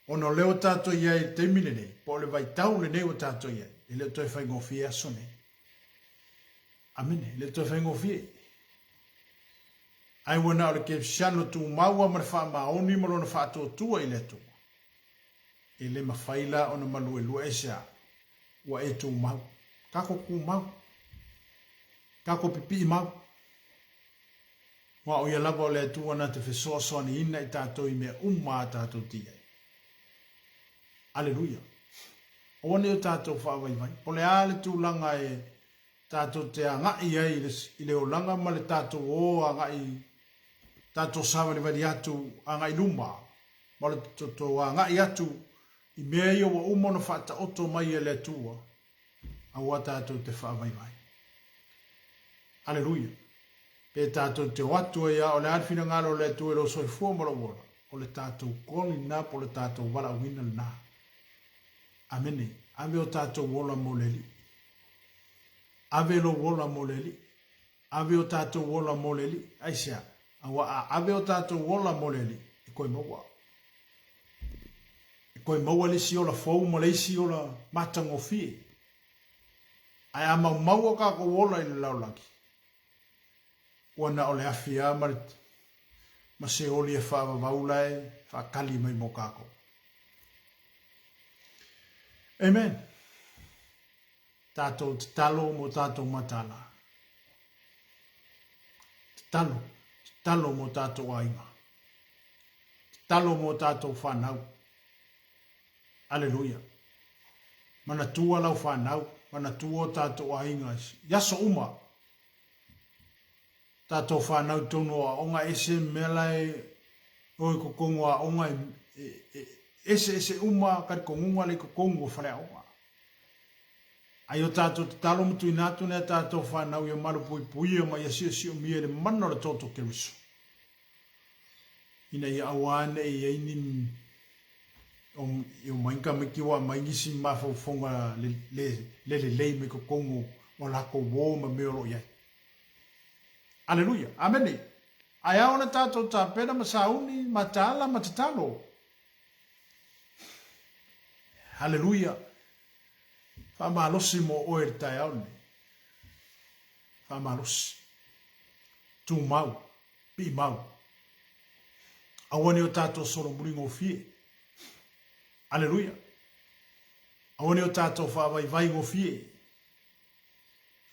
A: Ona o lea ua tatou i ai i le taimi lenei, po o le vaitau lenei ua tatou i ai, e le o toe faigofie aso nei. Amene, e le o toe faigofie. Ai ua na o le kerisiano tumau lava ma le faamaoni ma lona faatuatua i le Atua. E le mafai la ona maluelue aisea ua e tumau. Tatou tumau. Tatou pipii mau. Aua o Ia lava o le Atua na te fesoasoaniina i tatou i mea uma a tatou te i ai. Aleluia! Aua ne i o tatou faavaivai. Po o le a le tulaga e tatou te agai ai i le olaga ma le tatou o agai, tatou savalivali atu agai i luma, ma le tatou agai atu i mea ia ua uma ona faataoto mai e le Atua, aua tatou te faavaivai. Aleluia! Pe tatou te o atu ai a o le a le finagalo o le Atua i lou soifua ma lou ola, o le tatou calling lena po o le tatou valaauina lena. Amene. Ave o tatou ola mo le Alii. Ave lou ola mo le Alii. Ave o tatou ola mo le Alii. Aisea? Aua a ave o tatou ola mo le Alii, e koe maua. E koe maua le isi ola fou ma le isi ola matagofie. Ae a maumau o tatou ola i le lalolagi, ua na o le afi lava ma le ma se oli e faavavau la e faatali mai mo tatou. Amen. Tatou tatalo mo tatou mataala. Tatalo, tatalo mo tatou aiga. Tatalo mo tatou whanau. Aleluia. Manatua lau whanau, manatua o tatou aiga i aso uma. Tatou whanau tonu o aoga ese mea la e o i totonu o aoga e, e, ese ese uma talitonuga le i totonu o faleaoga. Ai o tatou tatalo ma tuuina atu nai a tatou fanau ia malupuipuia ma ia siosiomia i le mana o le toto o Keriso, ina ia aua ne i ai ni o mai ni tamaiti ua aumai nisi mafaufauga le, le, le lelei mai totonu o latou uo ma mea o lo o i ai. Aleluia. Amene. Ae ao ona tatou tapena ma sauni, mataala ma tatalo. Haleluia! Faamalosi mo oe i le taeao lenei. Faamalosi. Tumau. Piimau. Aua ne i o tatou solomuli gofie. Aleluia! Aua ne i o tatou faavaivai gofie.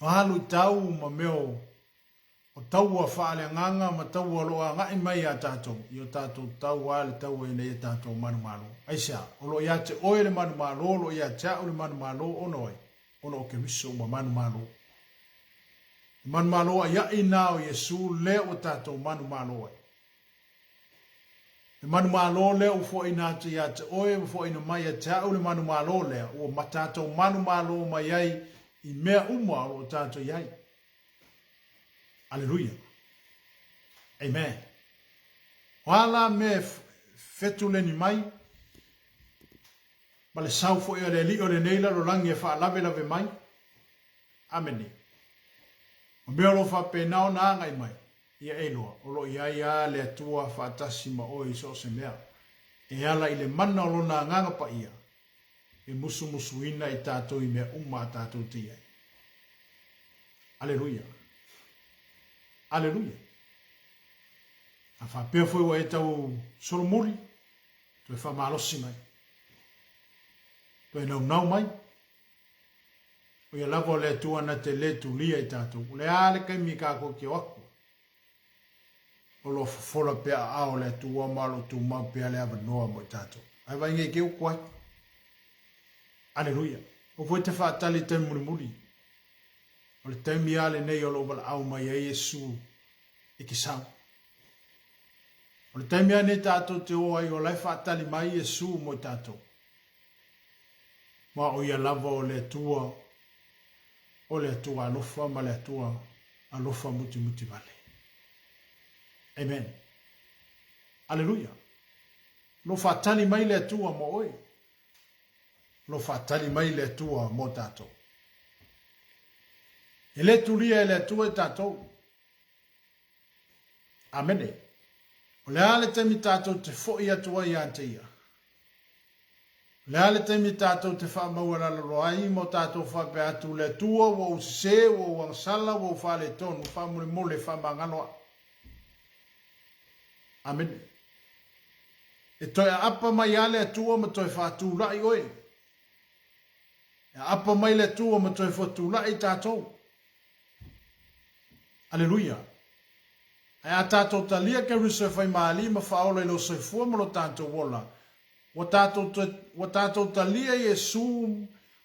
A: Alu i tau ma mea o O taua faaleagaga ma taua o lo o agai mai iā tatou, i o tatou tau a le taua ina ia tatou manumalo. Aisea? O lo o ia te oe le manumalo, o lo o ia te a'u le manumalo, ona o ai? Ona o Keriso ua manumalo. Le manumalo aia'i na o Iesu lea ua tatou manumalo ai. Le manumalo lea ua foaina atu ia te oe, ua foaina mai ia te a'u le manumalo lea, ua tatou manumalo mai ai i mea uma o lo o tatou i ai. Aleluia. Amen. O a la mea e fetuleni mai, ma le sau foi a le Alii o lenei lalolagi e faalavelave mai. Amene. O mea o lo o faapena ona agai mai, ia e iloa, o lo o i ai lava le Atua faatasi ma oe i so o se mea, e ala i le mana o Lona Agaga Paia, e musumusuina i tatou i mea uma a tatou te i ai. Aleluia! Aleluia! A faapea foi ua e tau solomuli, toe faamalosi mai, toe naunau mai, o ia lava o le Atua na te le tulia i tatou. O le a le taimi tatou te o atu, o lo o fofola pea aao o le Atua ma o lo o tumau pea le avanoa mo i tatou. Ae vaai nei te utu ai. Aleluia. Aua foi e te faatali i taimi mulimuli. O le taimi lava lenei o lo o valaau mai ai Iesu e te sau. O le taimi lava nei tatou te o ai o la e faatali mai Iesu mo i tatou. Aua o Ia lava o le Atua, o le Atua alofa ma le Atua alofa mutimutivale. Amen. Aleluia. O lo o faatali mai le Atua mo oe. O lo o faatali mai le Atua mo tatou. E le tulia e le Atua i tatou. Amene. O le a le taimi tatou te foi atu ai ia te Ia? O le a le taimi tatou te faamaualalalo ai ma o tatou faapea atu, Le Atua, ua ou sese, ua ou agasala, ua ou faaletonu, faamolemole, faamagalo au. Amene. E toe aapa mai lava le Atua ma toe faatulai oe. E aapa mai le Atua ma toe fuatulai tatou. Aleluia! Ae a tatou talia Keriso e fai malie ma faaola i lou soifua ma lo tatou ola, ua tatou toe, ua tatou talia Iesu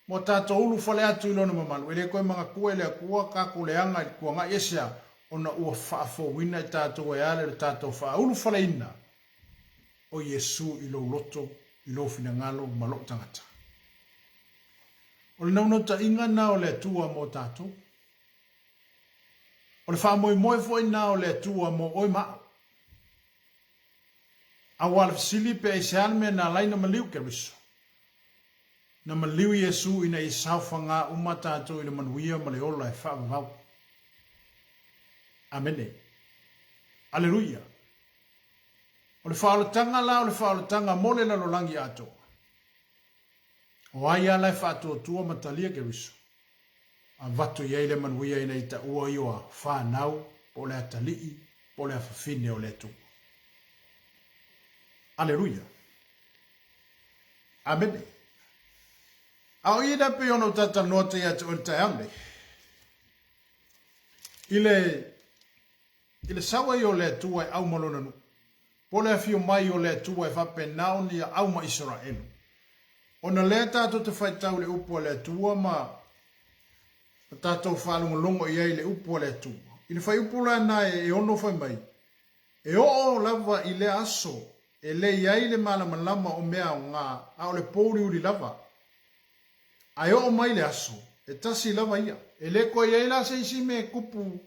A: ma ua tatou ulufale atu i Lona mamalu, e le toe manatua e le Atua tatou leaga i le tuanai ese a, ona ua faafouina i tatou e ala i lo tatou faaulufaleina o Iesu i lou loto, i lou finagalo ma lou tagata. O le naunautaiga na o le Atua mo tatou. O le faamoemoe foi na o le Atua mo oe ma au. Aua le fesili pe aisea le mea na alai na maliu Keriso. Na maliu Iesu ina ia saofaga uma tatou i le manuia ma le ola e faavavau. Amene. Aleluia. O le faaolataga la o le faaolataga mo le lalolagi atoa. O ai a la e faatuatua ma talia Keriso? Avatu i ai le manuia ina ia taua i oa fanau po o le atalii po o le afafine o le Atua. Aleluia! Amene. A o i lea pei ona ou talatalanoa atu ia te oe i le taeao nei, i le I le sau ai o le Atua e au ma Lona nuu, po le afio mai o le Atua e faapena ona ia au ma Isaraelu. Ona lea tatou te faitau i le upu a le Atua ma ma tatou faalogologo i ai i le upu a le Atua. I le fuaiupu la na e ono fai mai, E oo lava i lea aso e le i ai le malamalama o mea aoga, a o le pouliuli lava. Ae oo mai le aso, e tasi lava ia. E le toe i ai la se isi mea e tupu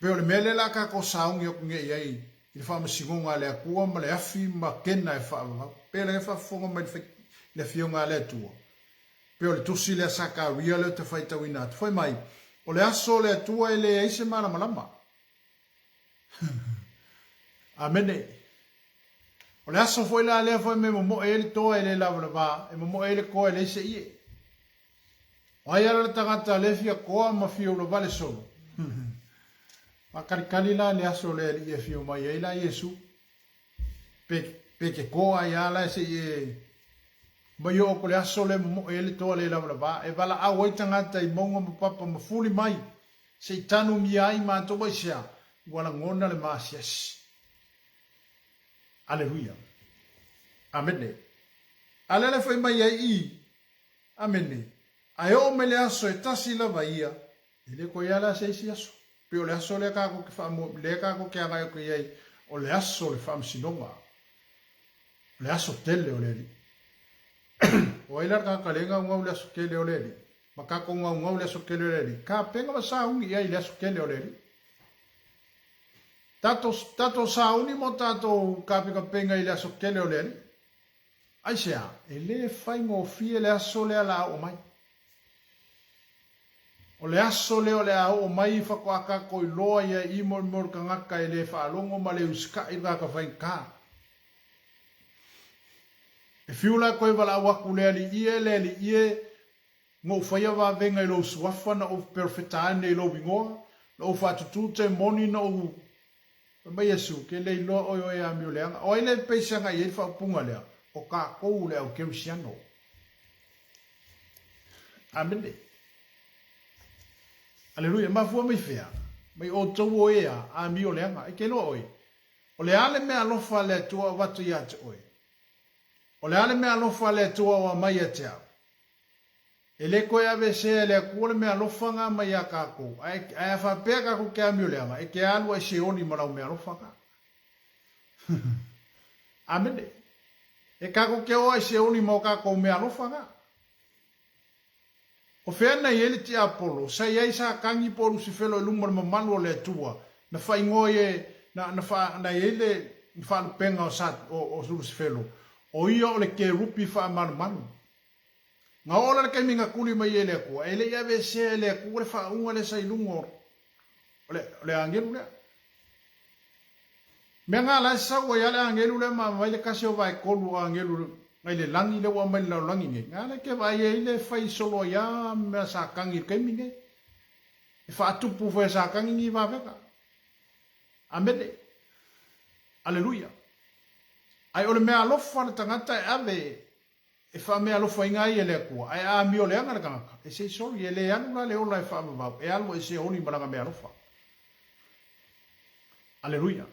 A: Pei o le mea lea la tatou sauni atu nei i ai i le faamasinoga a le Atua ma le afi ma kena e faavavau. Pei o le faafofoga mai i le Afioga a le Atua. Pei o le tusi lea Sakaria lea ou te faitauina atu. Fai mai, o le aso o le Atua e leai se malamalama. Amene. O le aso foi la lea fai mai e momoe ai le toa e le lavalava, e momoe ai le koa e leai se ie. O ai ala le tagata le fia koa ma fia ulavale solo? Faakalikali la le aso le alii e afio mai ai la Iesu. Pe, pe ke koa ai a la se i e mai oo ko le aso le momoe ai le toa le lavalava. E valaau ai tagata i mauga ma papa ma fuli mai se i tanumia ai matou aisea ua lagona le maasiasi. Aleluia. Amene. A lea le fai mai ai i Amene. Ae oo mai le aso e tasi lava ia, e le koe ia la se isi aso. Pei o le aso lea kākou te faamoe, lea kākou te agai atu i ai, o le aso o le faamasinoga. O le aso tele o le Alii. O ai la le tagata le gaugau i le aso tele o le Alii? Ma kākou gaugau i le aso tele o le Alii. Kapega ma sauni i ai i le aso tele o le Alii. Tatou, tatou sauni mo tatou kapekapenga i le aso tele o le Alii. Aisea? E le faigofie le aso lea la a oo mai. O le aso lea o le a oo mai faatoa tatou iloa ia i mo le tagata e le faalogo ma le usikai le tagata faigata. E fiu la toe valaau atu le alii e, le alii e, na ou faia vavega i lou suafa, na ou perofeta ane i lou igoa, na ou faatutū temoni, na ou Fai mai Iesu, Ke le iloa oe o e amio leaga. O ai le peisaga i ai le faaupuga lea? O kākou le au Kerisiano. Amene. Aleluia. Mafua mai fea? Mai outou o e a amio leaga. E ke iloa oe. O le a le mea alofa a le Atua o avatu ia te oe? O le a le mea alofa a le Atua o aumai ia te au? E le toe aveesea e le Atua le mealofa-ga mai iā kākou, ae, ae a faapea kākou ke amio leaga, e te alu a i Seoli ma lau mealofa-ga. Amene. E kako ke o ai Seoli ma o kakou mea alofa ga. O fea na i ai le tiapolo, sa i ai Satani po o Lusifelo i luma o le mamalu o le Atua, na faaigoa ai e, na, na, faa, na i ai le faalupega o, Sa, o, o Lusifelo, o ia o le kerupi faamalumalu. Na oo la le taimi na tuli mai ai e le Atua, e le i aveesea e le Atua le faauuga lea sa i luga o, o le, o le agelu lea. Mea na la e sau ai lava le agelu lea ma aumai le tasi o vaetolu o agelu nai le lagi lea ua aumai i le lalolagi nei, na la e te vaai ai le fai solo ai lava mea Satani i le taimi nei. E faatupu foi e Satani ni vavega. Amene. Aleluia. Ae o le mea alofa le tagata e ave e faameaalofaina ai e le Atua, ae a amioleaga le tagata, e say sorry, e le alu la le ola e faavavau, e alu a i Seoli ma lana meaalofa. Aleluia!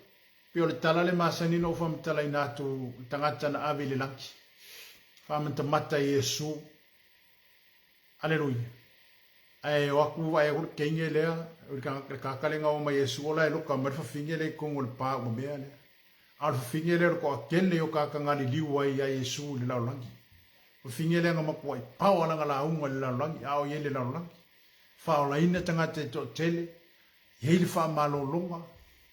A: Pei o le tala le masani na ou faamatalaina atu le tagata na ave i le lagi, faamatamata i Iesu. Aleluia! Ae o atu vaai atu le teine lea, o le tagata lea na o mai Iesu, ola e loka mai le fafine lea i totonu o le pa uma mea lea. A o le fafine lea o le toatele o tagata galiliu ai ia Iesu i le lalolagi. O le fafine lea na matuai paoa lana lauga i le lalolagi, a o i ai le lalolagi. Faaolaina tagata e toatele, i ai le faamalologa.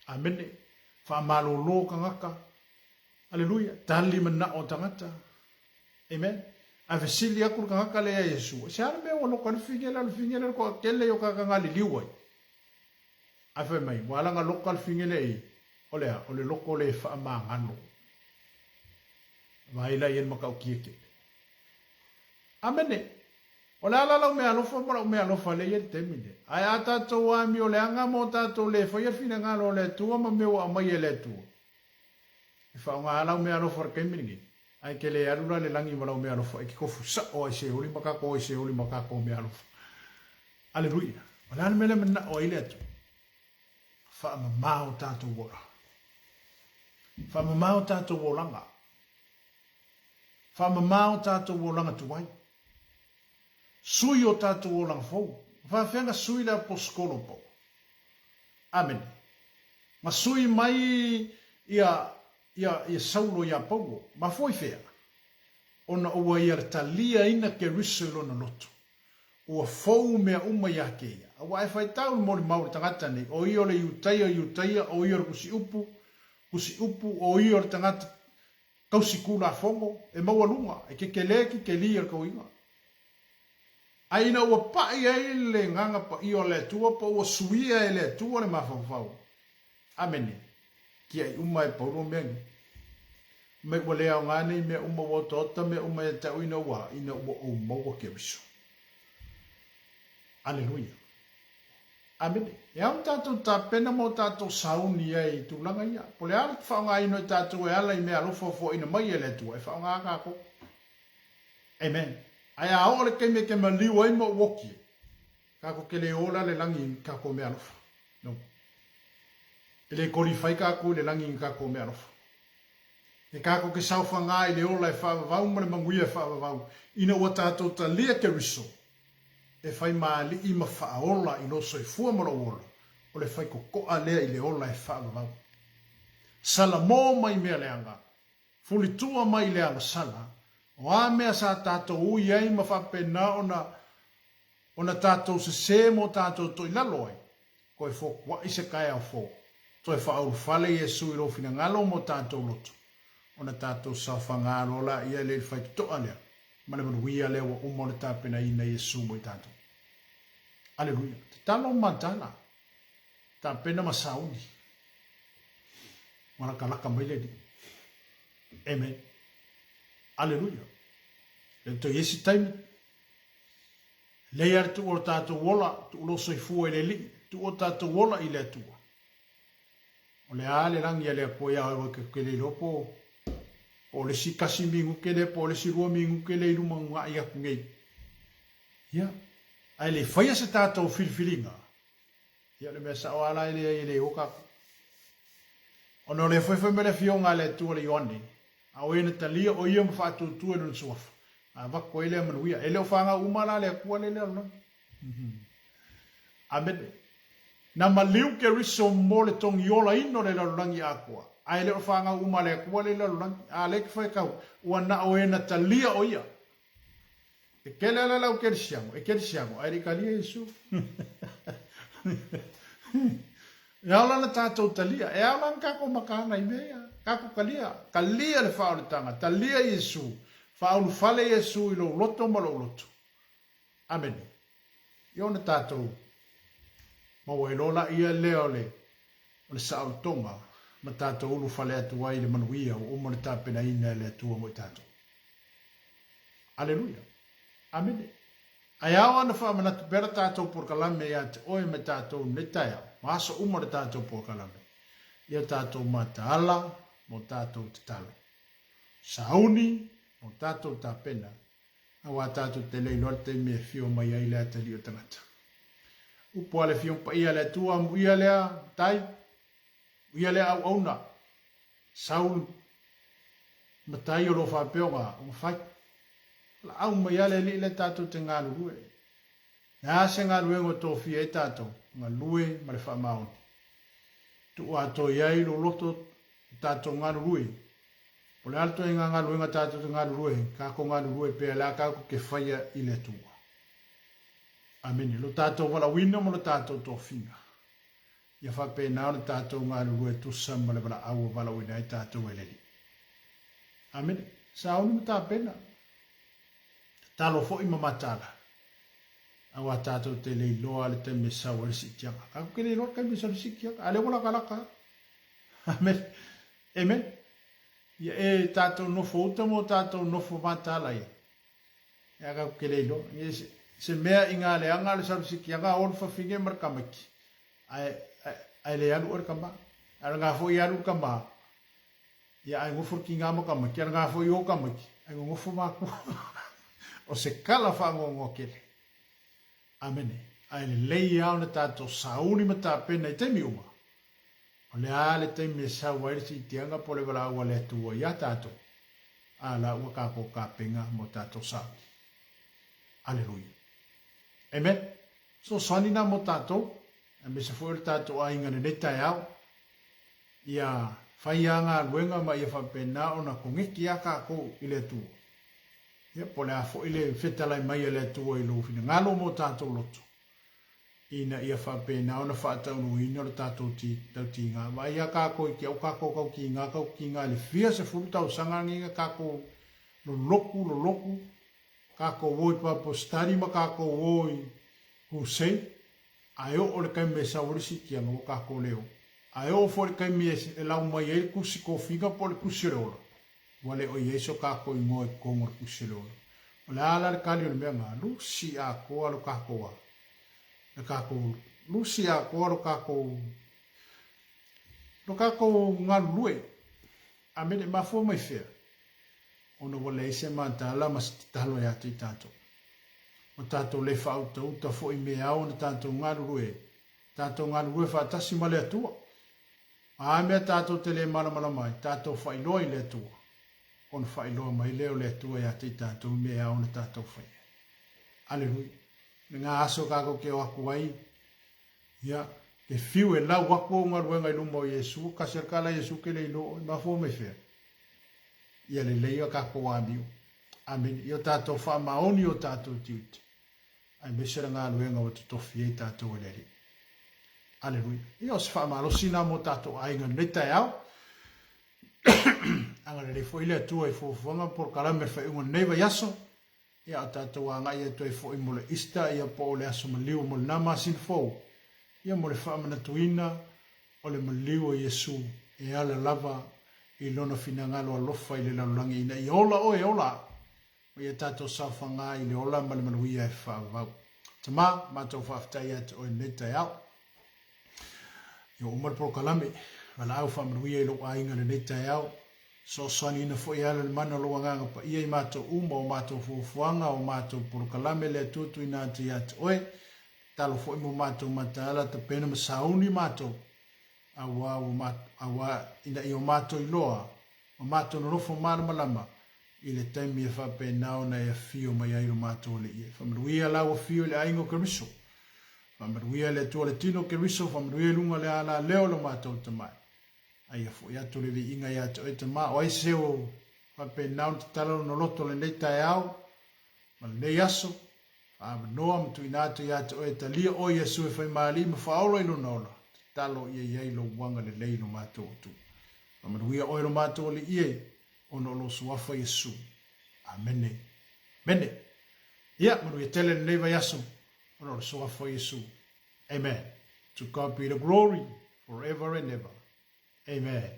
A: Amene. Faamalolo tagata. Aleluia. Tali manao o tagata. Amen. Ae fesili atu le tagata lea ia Iesu, e se a le mea ua loka ai le fafine lea, o le fafine lea o le toatele o tagata galiliu ai. Ae fai mai, ua ala ona loka le fine lea i, o le a? O le loko le faamagalo. Vaai la i ai le matautia tele. Amene. O le a la lau meaalofa ma lau meaalofa lea i ai le taimi lenei? Ae a tatou amioleaga ma o tatou le faia le finagalo o le Atua ma mea ua aumai e le Atua, e faaaoga lava lau meaalofa i le taimi lenei, ae te le alu la i le lagi ma lau meaalofa, e te tofu sao lava i Seoli ma tatou o i Seoli ma tatou meaalofa. Aleluia! O le a le mea lea e manao ai le Atua? Faamama o tatou ola. Faamama o tatou olaga. Faamama o tatou olaga tuai. Sui o tatou olaga fou. E faafefea na sui le aposetolo Paulo? Amene. Na sui mai ia, ia, ia Saulo iā Paulo. Mafua i fea? Ona ua ia taliaina Keriso i lona loto. Ua fou mea uma iā kēia. Aua e faitau le molimau i le tagata nei, o ia o le Iutaia o Iutaia, o ia o le kusiupu, kusiupu, o ia o le tagata tausi Tulafono, e maualuga, e kekelē kekelī o le tauiga. Ae ina ua paʻi ai le Agaga Paia o le Atua po ua suia e le Atua le mafaufau, Amene, tiai uma e Paulo mea nei. Mai ua le aoga nei mea uma ua otaota mea uma ia te au ina ua, ina ua ou maua Keriso. Aleluia. Amene. E ao ona tatou tapena ma o tatou sauni ai i tulaga ia. Po o le a le faaaogaina o i tatou e ala i mea alofa ua foaina mai e le Atua, e faaaoga tatou. Amen. Ae a oo le taimi e te maliu ai ma ou oki ai, tatou te le ola le lagi i tatou mea alofa. No. E le qualify tatou i le lagi i tatou mea alofa. E tatou te saofaga i le ola e faavavau ma le manuia e faavavau ina ua tatou talia Keriso e fai maalii ma faaola i lou soifua ma lou ola, o le faitotoa lea i le ola e faavavau. Salamo mai mea leaga, fulitua mai i le agasala, o a mea sa tatou ui ai ma faapena ona ona tatou sese mo tatou toilalo ai, toe fotuaʻi se taeao fou, toe faaulufale Iesu i lou finagalo mo tatou loto, ona tatou saofaga loa laia i le faitotoa lea ma le manuia lea ua uma ona tapenaina e Iesu mo i tatou. Aleluia. Tatalo ma matala. Tapena ma sauni. Ua lakalaka mai le Alii. Amen. Aleluia. Le toe i ai se taimi. Lelei lava le tuu o lo tatou ola, tuu lou soifua i le Alii, tuu o tatou ola i le Atua. O le a le lagi a le Atua ia oe ua ke le iloa po o le isi kasi minute lea po o le isi lua minute lea i luma unaʻi atu nei. Ia, ae le faia se tatou filifiliga, ia o le mea sao lava la e leai e le o tatou. Ona o lea foi fai mai le Afioga a le Atua le Ioane, a o e na talia o ia ma faatuatua i lona suafa, a avatu ai lea manuia. E le o fanau uma la le Atua lea i le lalolagi. Amene. Na maliu Keriso mo le togiolaina o le lalolagi atoa. Ae le o fanau uma a le Atua lea i le lalolagi. A lea e te faitau, ua na o e na talia o ia. E tele ala lau kerisiano, e kerisiano, ae le i talia Iesu. E ao la ona tatou talia, e ao la ona tatou mataala i mea ia. Tatou talia, talia le faaolataga, talia Iesu, faaulufale Iesu i lou loto ma lou loto. Amene. Ia ona tatou maua ai loa laia lea o le o le saolotoga ma tatou ulufale atu ai i le manuia ua uma ona tapenaina e le Atua mo i tatou. Aleluia. Amene. Ae ao ana faamanatu pea la tatou polokalame ia te oe ma tatou i lenei taeao, ma aso uma o le tatou polokalame, ia tatou mataala mo tatou tatalo. Sauni mo tatou tapena, aua tatou te le iloa le taimi e afio mai ai le atalii o le tagata. Upu a le Afioga Paia a le Atua, amuia lea matai, amuia lea auauna, sau matai o lo o faapea ona fai. Laau mai lava le Alii lea tatou te galulue. Le a se galuega o tofia ai tatou, galue ma le faamaoni. Tuu atoa i ai lou loto o tatou galulue. Po o le a le ituaiga galuega tatou te galulue ai, tatou galulue pea le a tatou te faia i le Atua. Amene. Lo tatou valaauina ma lo tatou tofiga. Ia faapena ona tatou galulue tusa ma le valaau ua valaauina ai tatou e le Alii. Amene. Sauni ma tapena. Tatalo foi ma mataala. Aua tatou te le iloa le taimi e sau ai le siitiaga. Tatou te le iloa le taimi e sau ai le siitiaga. A lea ua latalata. Amene. Amen. Ia e tatou nofo uta mo tatou nofo mataala ia. Ia tatou te le iloa. Ia se, se mea i ngā leanga le sau le siitiaga o le fafine ma le tamaiti. Ae, ae, ae le alu oe le tama. Ae o lena foi e alu le tama. Ia ae nofo le tiga ma tamaiti. Ae o lena foi e o tamaiti. Ae nonofo matua. O se tala faanoanoa tele. Amene. Ae lelei lava ona tatou sauni ma tapena i taimi uma. O le a le taimi e sau ai le siitiaga po o le valaau a le Atua iā tatou, a la ua tatou tapena mo tatou sauni. Aleluia. Amen. Fesoasoani na mo tatou, aemaise foi o le tatou aiga i lenei taeao. Ia fai a galuega ma ia faapena ona koneti a tatou i le Atua. Ia, po o le a foi le fetalai mai a le Atua i lou finagalo mo tatou loto, ina ia faapena ona faataunuuina lo tatou tautiga. Vaai a tatou i te au tatou tautiga, tautiga i le fia sefulu tausaga nei na tatou loloku, loloku, tatou o i Bible study ma tatou o i crusade, ae oo le taimi e sau ai le siitiaga ua tatou le o. Ae oo foi le taimi e lau mai ai le tusi tofiga po o le tusi o le ola, ua le o i ai so tatou igoa i totonu o le tusi o le ola. O le a la le tali o le mea lena? Lusi atoa lo tatou a? Le tatou lusi atoa lo tatou lo tatou galulue. Amene, mafua mai fea? Ona ua leai se mataala ma se tatalo ia te i tatou. Ua tatou le faautauta foi i mea ao ona tatou galulue, tatou galulue faatasi ma le Atua. A mea tatou te le malamalama ai, tatou faailoa i le Atua, ona faailoa mai lea o le Atua ia te i tatou i mea ao ona tatou faia. Aleluia. I ngā aso tatou te o atu ai, ia, te fiu e lau atu au galuega i luma o Iesu, kasi a le kala Iesu ke le iloa oe, mafua mai fea? Ia lelei a tatou amio. Amene. Ia o tatou faamaoni o tatou tiute, aemaise le galuega ua totofi ai tatou e le Alii. Aleluia. Ia o se faamalosi na mo tatou aiga i lenei taeao. Agalelei foi le Atua i fuafuaga ma polokalame o le faaiuga o lenei vaiaso. Ia o tatou agai atu ai foi mo le Easter, ia po o le aso maliu mo lena masina fou, ia mo le faamanatuina o le maliu o Iesu e ala lava i Lona finagalo alofa i le lalolagi ina ia ola oe e ola au, ma ia tatou saofaga i le ola ma le manuia e faavavau. Tama, matou faafetai ia te oe i lenei taeao. Ia ua uma le polokalame, valaau faamanuia i lou aiga i lenei taeao. Fesoasoaniina foi e ala i le mana o lou Agaga Paia i matou uma, o matou fuafuaga, o matou polokalame le Atua tuuina atu ia te oe. Tatalo foi mo matou mataala, tapena ma sauni matou, auā ua auā ina ia o matou iloa ma matou nonofo malamalama i le taimi e faapena ona e afio mai ai lo matou Alii. E faamanuia lau afio i le aiga o Keriso. Faamanuia le Atua le tino o Keriso, faamanuia i luga o le alaleo o lo matou Tamai. A ia foi atu le viiga ia te oe Tama, o ai se o faapena ona tatala lona loto lenei taeao ma lenei aso, faavanoa ma tuuina atu ia te oe e talia oe Iesu e faimalie ma faaola i lona ola, tatalo ia i ai lou agalelei i lo matou Atua. Faamanuia oe lo matou Alii e, ona o lou Suafa Iesu. Amene. Amene. Ia, manuia tele lenei vaiaso, ona o le Suafa Iesu. Amen. To God be the glory forever and ever. Amen.